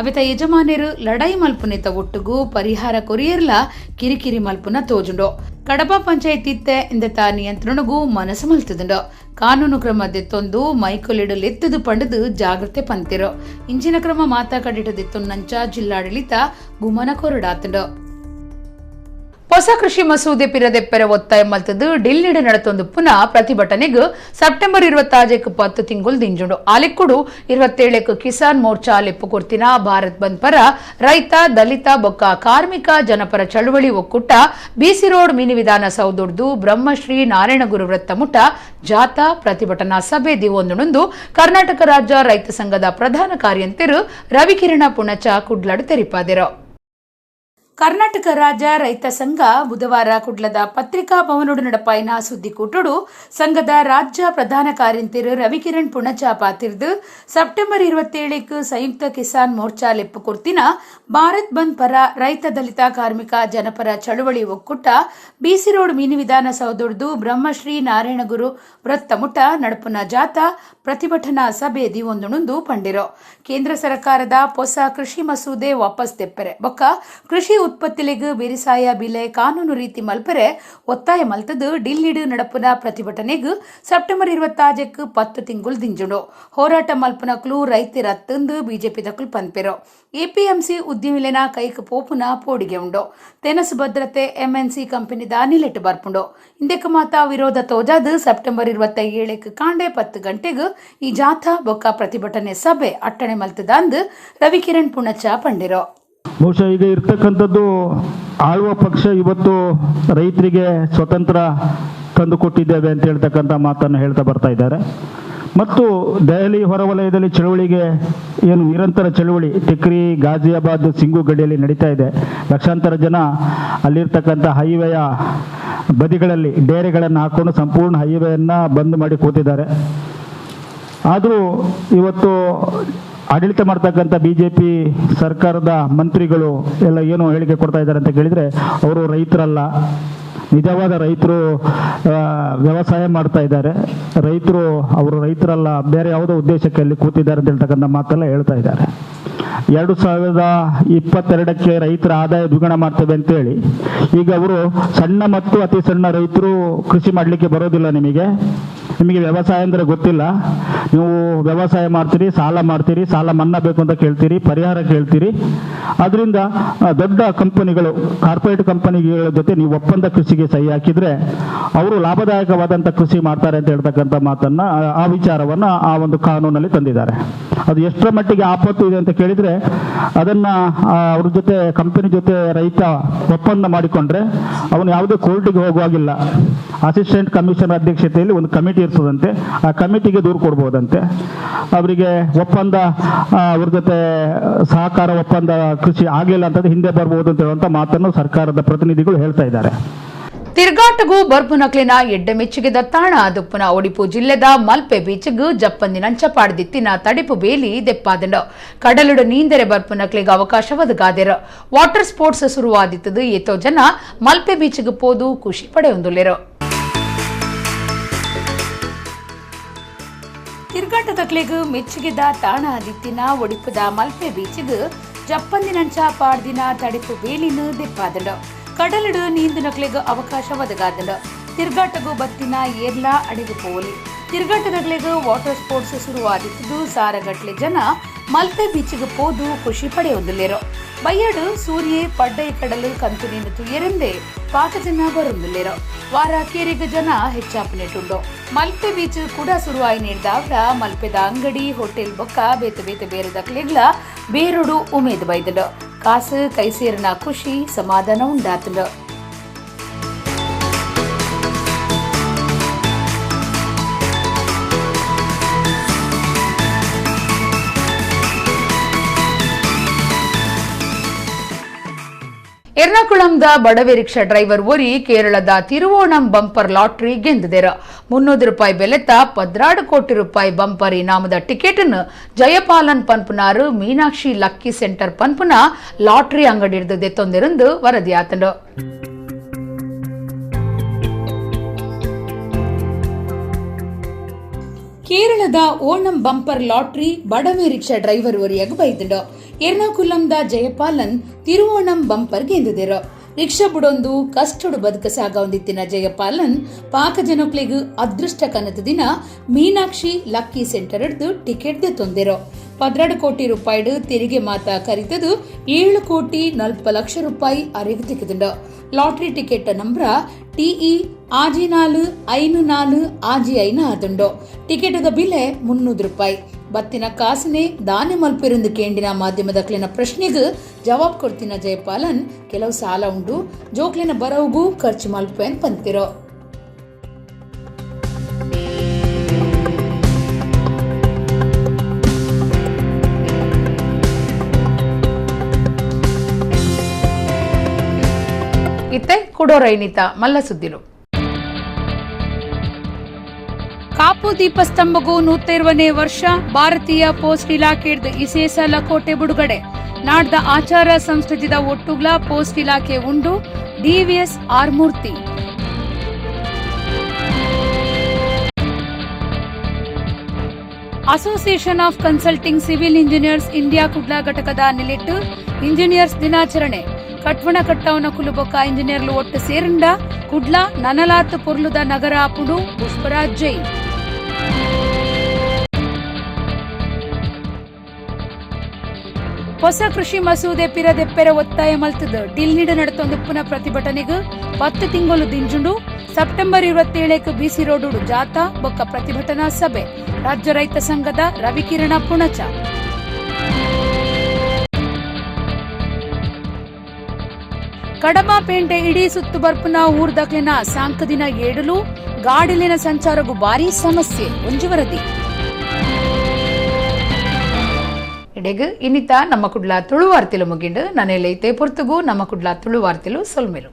S1: ಅವೆತ ಯಜಮಾನರು ಲಡಾಯಿ ಮಲ್ಪುನೆತ ಒಟ್ಟುಗು ಪರಿಹಾರ ಕೊರಿಯರ್ಲ ಕಿರಿಕಿರಿ ಮಲ್ಪುನ ತೋಜುಂಡು. ಕಡಬ ಪಂಚಾಯತ್ ಇತ್ತೆ ಇಂದತ ನಿಯಂತ್ರಣಗೂ ಮನಸ್ಸು ಮಲ್ತದುಂಡು. ಕಾನೂನು ಕ್ರಮ ದೆತ್ತೊಂದು ಮೈಕೊಲಿಡಲೆತ್ತದು ಪಂಡದು ಜಾಗ್ರತೆ ಪಂತಿರು. ಇಂಚಿನ ಕ್ರಮ ಮಾತಾ ಕಡಿಟದೆತ್ತೊಂದು ನಂಚ ಜಿಲ್ಲಾಡಳಿತ ಗುಮನ ಕೊರಡಾತುಂಡು. ಹೊಸ ಕೃಷಿ ಮಸೂದೆ ಪಿರದೆಪ್ಪೆರೆ ಒತ್ತಾಯ ಮಲ್ತದು ಡಿಲ್ಲಿಡ್ ನಡತೊಂದು ಪುನಃ ಪ್ರತಿಭಟನೆಗೆ ಸೆಪ್ಟೆಂಬರ್ 26ಕ್ಕೆ 10 ತಿಂಗಳು ದಿಂಜುಂಡು. ಆಲೆಕ್ಕುಡು 27ಕ್ಕೆ ಕಿಸಾನ್ ಮೋರ್ಚಾ ಲೆಪ್ಪು ಕೊರ್ತಿನ ಭಾರತ್ ಬಂದ್ ಪರ ರೈತ ದಲಿತ ಬೊಕ್ಕ ಕಾರ್ಮಿಕ ಜನಪರ ಚಳುವಳಿ ಒಕ್ಕೂಟ ಬಿಸಿ ರೋಡ್ ಮಿನಿ ವಿಧಾನ ಸೌದೊಡ್ದು ಬ್ರಹ್ಮಶ್ರೀ ನಾರಾಯಣಗುರು ವೃತ್ತ ಮುಟ್ಟ ಜಾಥಾ ಪ್ರತಿಭಟನಾ ಸಭೆ ದಿವೊಂದುಣೊಂದು ಕರ್ನಾಟಕ ರಾಜ್ಯ ರೈತ ಸಂಘದ ಪ್ರಧಾನ ಕಾರ್ಯಂತೆರು ರವಿಕಿರಣ ಪುಣಚ ಕುಡ್ಲಡು ತೆರಿಪಾದೆರು. ಕರ್ನಾಟಕ ರಾಜ್ಯ ರೈತ ಸಂಘ ಬುಧವಾರ ಕುಡ್ಲದ ಪತ್ರಿಕಾ ಭವನೋಡು ನಡಪಾಯಿನ ಸುದ್ದಿಕೂಟೋಡು ಸಂಘದ ರಾಜ್ಯ ಪ್ರಧಾನ ಕಾರ್ಯಂತೆರು ರವಿಕಿರಣ್ ಪುಣಚ ಪಾತಿರ್ದು ಸೆಪ್ಟೆಂಬರ್ 27ಕ್ಕೆ ಸಂಯುಕ್ತ ಕಿಸಾನ್ ಮೋರ್ಚಾ ಲೆಪ್ಪು ಕೊರ್ತಿನ ಭಾರತ್ ಬಂದ್ ಪರ ರೈತ ದಲಿತ ಕಾರ್ಮಿಕ ಜನಪರ ಚಳುವಳಿ ಒಕ್ಕೂಟ ಬಿಸಿ ರೋಡ್ ಮೀನು ವಿಧಾನ ಸೌದೊಡ್ದು ಬ್ರಹ್ಮಶ್ರೀ ನಾರಾಯಣಗುರು ವೃತ್ತ ಮುಟ್ಟ ನಡಪುನ ಜಾಥಾ ಪ್ರತಿಭಟನಾ ಸಭೆ ದಿವೊಂದುಣುಂದು ಪಂಡಿರೋ. ಕೇಂದ್ರ ಸರ್ಕಾರದ ಹೊಸ ಕೃಷಿ ಮಸೂದೆ ವಾಪಸ್ ತೆಪ್ಪರೆ ಬೊಕ್ಕ ಕೃಷಿ ಉತ್ಪತ್ತಿಲಿಗೆ ಬೇರಿಸಾಯ ಬಿಲೆ ಕಾನೂನು ರೀತಿ ಮಲ್ಪರೆ ಒತ್ತಾಯ ಮಲ್ತದು ಡಿಲ್ಲಿಡು ನಡಪುನ ಪ್ರತಿಭಟನೆಗೆ ಸೆಪ್ಟೆಂಬರ್ 26ಕ್ಕೆ 10 ತಿಂಗಳು ದಿಂಜುಂಡು. ಹೋರಾಟ ಮಲ್ಪನಕ್ಲು ರೈತರ ತಂದು ಬಿಜೆಪಿ ದಕ್ಲು ಪನ್ಪೆರೋ. ಎಪಿಎಂಸಿ ಉದ್ಯಮಿಲೆನ ಕೈಕ್ ಪೋಪುನ ಪೋಡಿಗೆ ಉಂಡು. ತೆನಸು ಭದ್ರತೆ ಎಂಎನ್ಸಿ ಕಂಪನಿದ ನಿಲೆಟ್ಟು ಬರ್ಪುಂಡು. ಇಂದೆಕ್ ಮಾತಾ ವಿರೋಧ ತೋಜಾದು ಸೆಪ್ಟೆಂಬರ್ 27ಕ್ಕೆ ಕಾಂಡೆ 10 ಗಂಟೆಗೆ ಈ ಜಾಥಾ ಬೊಕ್ಕ ಪ್ರತಿಭಟನೆ ಸಭೆ ಅಟ್ಟಣೆ ಮಲ್ತದಂದು ರವಿಕಿರಣ್ ಪುಣಚ ಪಂಡಿರೋ.
S13: ಬಹುಶಃ ಈಗ ಇರ್ತಕ್ಕಂಥದ್ದು ಆಳುವ ಪಕ್ಷ ಇವತ್ತು ರೈತರಿಗೆ ಸ್ವತಂತ್ರ ತಂದುಕೊಟ್ಟಿದ್ದೇವೆ ಅಂತ ಹೇಳ್ತಕ್ಕಂಥ ಮಾತನ್ನು ಹೇಳ್ತಾ ಬರ್ತಾ ಇದ್ದಾರೆ. ಮತ್ತು ದೆಹಲಿ ಹೊರವಲಯದಲ್ಲಿ ಚಳುವಳಿಗೆ ಏನು ನಿರಂತರ ಚಳುವಳಿ ಟಿಕ್ರಿ, ಗಾಜಿಯಾಬಾದ್, ಸಿಂಗು ಗಡಿಯಲ್ಲಿ ನಡೀತಾ ಇದೆ. ಲಕ್ಷಾಂತರ ಜನ ಅಲ್ಲಿರ್ತಕ್ಕಂಥ ಹೈವೇಯ ಬದಿಗಳಲ್ಲಿ ಡೇರೆಗಳನ್ನು ಹಾಕ್ಕೊಂಡು ಸಂಪೂರ್ಣ ಹೈವೇಯನ್ನು ಬಂದ್ ಮಾಡಿ ಕೂತಿದ್ದಾರೆ. ಆದರೂ ಇವತ್ತು ಆಡಳಿತ ಮಾಡ್ತಕ್ಕಂಥ BJP ಸರ್ಕಾರದ ಮಂತ್ರಿಗಳು ಎಲ್ಲ ಏನು ಹೇಳಿಕೆ ಕೊಡ್ತಾ ಇದ್ದಾರೆ ಅಂತ ಕೇಳಿದರೆ, ಅವರು ರೈತರಲ್ಲ, ನಿಜವಾದ ರೈತರು ವ್ಯವಸಾಯ ಮಾಡ್ತಾ ಇದ್ದಾರೆ, ರೈತರು ಅವರು ರೈತರಲ್ಲ, ಬೇರೆ ಯಾವುದೋ ಉದ್ದೇಶಕ್ಕೆ ಅಲ್ಲಿ ಕೂತಿದ್ದಾರೆ ಅಂತ ಹೇಳ್ತಕ್ಕಂಥ ಮಾತೆಲ್ಲ ಹೇಳ್ತಾ ಇದ್ದಾರೆ. 2022ಕ್ಕೆ ರೈತರ ಆದಾಯ ದ್ವಿಗುಣ ಮಾಡ್ತೇವೆ ಅಂತೇಳಿ ಈಗ ಅವರು ಸಣ್ಣ ಮತ್ತು ಅತಿ ಸಣ್ಣ ರೈತರು ಕೃಷಿ ಮಾಡಲಿಕ್ಕೆ ಬರೋದಿಲ್ಲ, ನಿಮಗೆ ವ್ಯವಸಾಯ ಅಂದರೆ ಗೊತ್ತಿಲ್ಲ, ನೀವು ವ್ಯವಸಾಯ ಮಾಡ್ತೀರಿ, ಸಾಲ ಮಾಡ್ತೀರಿ, ಸಾಲ ಮನ್ನಾ ಬೇಕು ಅಂತ ಕೇಳ್ತೀರಿ, ಪರಿಹಾರ ಕೇಳ್ತೀರಿ. ಅದರಿಂದ ದೊಡ್ಡ ಕಂಪನಿಗಳು, ಕಾರ್ಪೊರೇಟ್ ಕಂಪನಿಗಳ ಜೊತೆ ನೀವು ಒಪ್ಪಂದ ಕೃಷಿಗೆ ಸಹಿ ಹಾಕಿದರೆ ಅವರು ಲಾಭದಾಯಕವಾದಂಥ ಕೃಷಿ ಮಾಡ್ತಾರೆ ಅಂತ ಹೇಳ್ತಕ್ಕಂಥ ಮಾತನ್ನು, ಆ ವಿಚಾರವನ್ನು ಆ ಒಂದು ಕಾನೂನಲ್ಲಿ ತಂದಿದ್ದಾರೆ. ಅದು ಎಷ್ಟರ ಮಟ್ಟಿಗೆ ಆಪತ್ತು ಇದೆ ಅಂತ ಕೇಳಿದರೆ, ಅದನ್ನು ಅವ್ರ ಜೊತೆ ಕಂಪನಿ ಜೊತೆ ರೈತ ಒಪ್ಪಂದ ಮಾಡಿಕೊಂಡ್ರೆ ಅವನು ಯಾವುದೇ ಕೋರ್ಟಿಗೆ ಹೋಗುವಾಗಿಲ್ಲ. ಅಸಿಸ್ಟೆಂಟ್ ಕಮಿಷನರ್ ಅಧ್ಯಕ್ಷತೆಯಲ್ಲಿ ಒಂದು ಕಮಿಟಿ ಇರ್ತದಂತೆ, ಆ ಕಮಿಟಿಗೆ ದೂರು ಕೊಡ್ಬೋದಂತೆ. ಅವರಿಗೆ ಒಪ್ಪಂದ ಅವ್ರ ಜೊತೆ ಸಹಕಾರ ಒಪ್ಪಂದ ಕೃಷಿ ಆಗಲಿಲ್ಲ ಅಂತಂದ್ರೆ ಹಿಂದೆ ಬರ್ಬೋದು ಅಂತ ಹೇಳುವಂಥ ಮಾತನ್ನು ಸರ್ಕಾರದ ಪ್ರತಿನಿಧಿಗಳು ಹೇಳ್ತಾ ಇದ್ದಾರೆ.
S1: ತಿರ್ಗಾಟಗೂ ಬರ್ಪುನಕ್ಲಿನ ಎಡ್ಡೆ ಮೆಚ್ಚುಗೆದ ತಾಣ ದುಪ್ಪುನ ಒಡಿಪು ಜಿಲ್ಲೆದ ಮಲ್ಪೆ ಬೀಚ್ಗ್ ಜಪ್ಪಂದಿನಂಚ ಪಾಡ್ದಿತ್ತಿನ ತಡಿಪು ಬೇಲಿ ದೆಪ್ಪಾದಂಡು. ಕಡಲುಡು ನೀಂದರೆ ಬರ್ಪುನಕ್ಲಿಗೆ ಅವಕಾಶ ಒದಗಾದೆರು. ವಾಟರ್ ಸ್ಪೋರ್ಟ್ಸ್ ಶುರುವಾದಿತ್ತದು ಏತೋ ಜನ ಮಲ್ಪೆ ಬೀಚ್ಗ್ ಪೋದು ಖುಷಿ ಪಡೆಯೊಂದುಲ್ಲೆರು. ತಿರ್ಗಾಟದಕ್ಲಿಗ್ ಮೆಚ್ಚುಗೆದ ತಾಣ ದಿತ್ತಿನ ಒಡಿಪುದ ಮಲ್ಪೆ ಬೀಚ್ಗ್ ಜಪ್ಪಂದಿನಂಚ ಪಾಡ್ದಿನ ತಡಿಪು ಬೇಲಿನ ದೆಪ್ಪಾದಂಡು. ಕಡಲುಡು ನೀಂದಿನಕ್ಲಿಗ್ ಅವಕಾಶ ಒದಗಾದಂಡು. ತಿರ್ಗಾಟಗೂ ಬತ್ತಿನ ಏರ್ಲಾ ಅಡಿಗೆ ಪೋಲಿ. ತಿರ್ಗಾಟದಗ್ಲಿಗ್ ವಾಟರ್ ಸ್ಪೋರ್ಟ್ಸ್ ಶುರುವಾದಿತ್ತದು ಸಾರಗಟ್ಲೆ ಜನ ಮಲ್ಪೆ ಬೀಚ್ಗ್ ಪೋದು ಖುಷಿ ಪಡೆಯೊಂದುಲ್ಲೆರು. ಬಯ್ಯಡು ಸೂರ್ಯೆ ಪಡ್ಡೈ ಕಡಲು ಕಂತು ನೀನು ತುಯರೆಂದೇ ಪಾಕ ಜನ ಬರೊಂದುಲ್ಲೆರು. ವಾರ ಕೇರಿಗ ಜನ ಹೆಚ್ಚಾಪನೆಟುಂಡು. ಮಲ್ಪೆ ಬೀಚ್ ಕೂಡ ಶುರುವಾಯಿ ನೀಡ್ದಾವ್ರ ಮಲ್ಪೆದ ಅಂಗಡಿ ಹೋಟೆಲ್ ಬೊಕ್ಕ ಬೇತೆ ಬೇತೆ ಬೇರೆದಕ್ಲಿಗ್ಲ ಬೇರೊಡು ಉಮೇದ್ ಬೈದಲು. ಕಾಸು ಕೈಸೇರಿನ ಖುಷಿ ಸಮಾಧಾನ ಉಂಡಾತಲು. ಎರ್ನಾಕುಳಂದ ಬಡವೆ ರಿಕ್ಷಾ ಡ್ರೈವರ್ ಒರಿ ಕೇರಳದ ತಿರುವೋಣಂ ಬಂಪರ್ ಲಾಟರಿ ಗೆಂದಿದೆರು. 300 ರೂಪಾಯಿ ಬೆಲೆತ 14 ಕೋಟಿ ರೂಪಾಯಿ ಬಂಪರ್ ಇನಾಮದ ಟಿಕೆಟ್ ಜಯಪಾಲನ್ ಪನ್ಪುನಾರು ಮೀನಾಕ್ಷಿ ಲಕ್ಕಿ ಸೆಂಟರ್ ಪನ್ಪುನ ಲಾಟರಿ ಅಂಗಡಿ ಹಿಡಿದು ತೊಂದರೆಂದು ವರದಿಯಾತಂಡು. ಕೇರಳದ ಓಣಂ ಬಂಪರ್ ಲಾಟರಿ ಬಡವೆ ರಿಕ್ಷಾ ಡ್ರೈವರ್ ಒರಿಯಾಗ ಬೈದಂಡು. ಎರ್ನಾಕುಲಂದ ಜಯಪಾಲನ್ ತಿರುವೋಣಂ ಬಂಪರ್ ಗೆಂದಿದೆರು. ರಿಕ್ಷಾ ಬುಡೊಂದು ಕಷ್ಟಡು ಬದುಕ ಸಾಗವಂದಿತ್ತಿನ ಜಯಪಾಲನ್ ಪಾಕ ಜನಕ್ಲಿಗ್ ಅದೃಷ್ಟ ಕನತ ದಿನ ಮೀನಾಕ್ಷಿ ಲಕ್ಕಿ ಸೆಂಟರ್ ಹಿಡಿದು ಟಿಕೆಟ್ ದೆ ತೊಂದೆರು. 12 ಕೋಟಿ ರೂಪಾಯಿಡು ತೆರಿಗೆ ಮಾತ ಕರಿತದು 7 ಕೋಟಿ 40 ಲಕ್ಷ ರೂಪಾಯಿ ಅರಿವು ತಿಕ್ಕಿದುಂಡು. ಲಾಟರಿ ಟಿಕೆಟ್ ನಂಬರ ಟಿಇ 64 54 65 ಆದುಂಡು. ಟಿಕೆಟದ ಬಿಲೆ 300 ರೂಪಾಯಿ. ಬತ್ತಿನ ಕಾಸನೆ ದಾನೆ ಮಲ್ಪಿರಂದು ಕೇಂಡಿನ ಮಾಧ್ಯಮದಕ್ಲಿನ ಪ್ರಶ್ನೆಗೆ ಜವಾಬ್ ಕೊಡ್ತಿನ ಜಯಪಾಲನ್ ಕೆಲವು ಸಾಲ ಉಂಡು ಜೋಕ್ಲಿನ ಬರವುಗೂ ಖರ್ಚು ಮಲ್ಪೆನ್ ಪಂತಿರೋ. ಇತ್ತೆ ಕುಡೋರೈನಿತ ಮಲ್ಲ ಸುದ್ದಿಲು. ಕಾಪು ದೀಪಸ್ತಂಭಗೂ 120ನೇ ವರ್ಷ ಭಾರತೀಯ ಪೋಸ್ಟ್ ಇಲಾಖೆದ ಇಸೇಸ ಲಕೋಟೆ ಬಿಡುಗಡೆ. ನಾಡ್ದ ಆಚಾರ ಸಂಸ್ಕೃತಿದ ಒಟ್ಟುಗ್ಲ ಪೋಸ್ಟ್ ಇಲಾಖೆ ಉಂಡು DVS R Murthy. Association of consulting civil engineers India Kudla ಘಟಕದ ನಿಲೆಟ್ಟು ಇಂಜಿನಿಯರ್ಸ್ ದಿನಾಚರಣೆ. ಕಟ್ವಣ ಕಟ್ಟವನ ಕುಲುಬೊಕ್ಕ ಇಂಜಿನಿಯರ್ಲು ಒಟ್ಟು ಸೇರಿಂಡ ಕುಡ್ಲ ನನಲಾತ್ ಪೊರ್ಲುದ ನಗರ ಆಪುಂಡು ಪುಷ್ಪರಾಜ್ ಜೈನ್. ಹೊಸ ಕೃಷಿ ಮಸೂದೆ ಪಿರದೆಪ್ಪೆರ ಒತ್ತಾಯ ಮಲ್ತದ ಡಿಲ್ನಿಡ ನಡತೊಂದುಪ್ಪುನ ಪ್ರತಿಭಟನೆಗೆ 10 ತಿಂಗಳು ದಿಂಜುಂಡು. ಸೆಪ್ಟೆಂಬರ್ 27ಕ್ಕೆ ಬಿಸಿ ರೋಡು ಜಾಥಾ ಬೊಕ್ಕ ಪ್ರತಿಭಟನಾ ಸಭೆ. ರಾಜ್ಯ ರೈತ ಸಂಘದ ರವಿಕಿರಣ ಪುಣಚ. ಕಡಬ ಪೇಂಟೆ ಇಡೀ ಸುತ್ತು ಬರ್ಪುನ ಊರ್ದಕ್ಲಿನ ಸಾಂಕದಿನ ಏಡಲು ಗಾಡಿಲಿನ ಸಂಚಾರಗೂ ಭಾರೀ ಸಮಸ್ಯೆ. ಒಂಜಿ ವರದಿ. ಇಡೆಗ್ ಇನ್ನಿತ ನಮ್ಮ ಕುಡ್ಲ ತುಳುವಾರ್ತಿಲು ಮುಗಿಂಡು. ನನೆಲೈತೆ ಪೊರ್ತುಗು ನಮ್ಮ ಕುಡ್ಲ ತುಳುವಾರ್ತಿಲು ಸೊಲ್ಮೆಲು.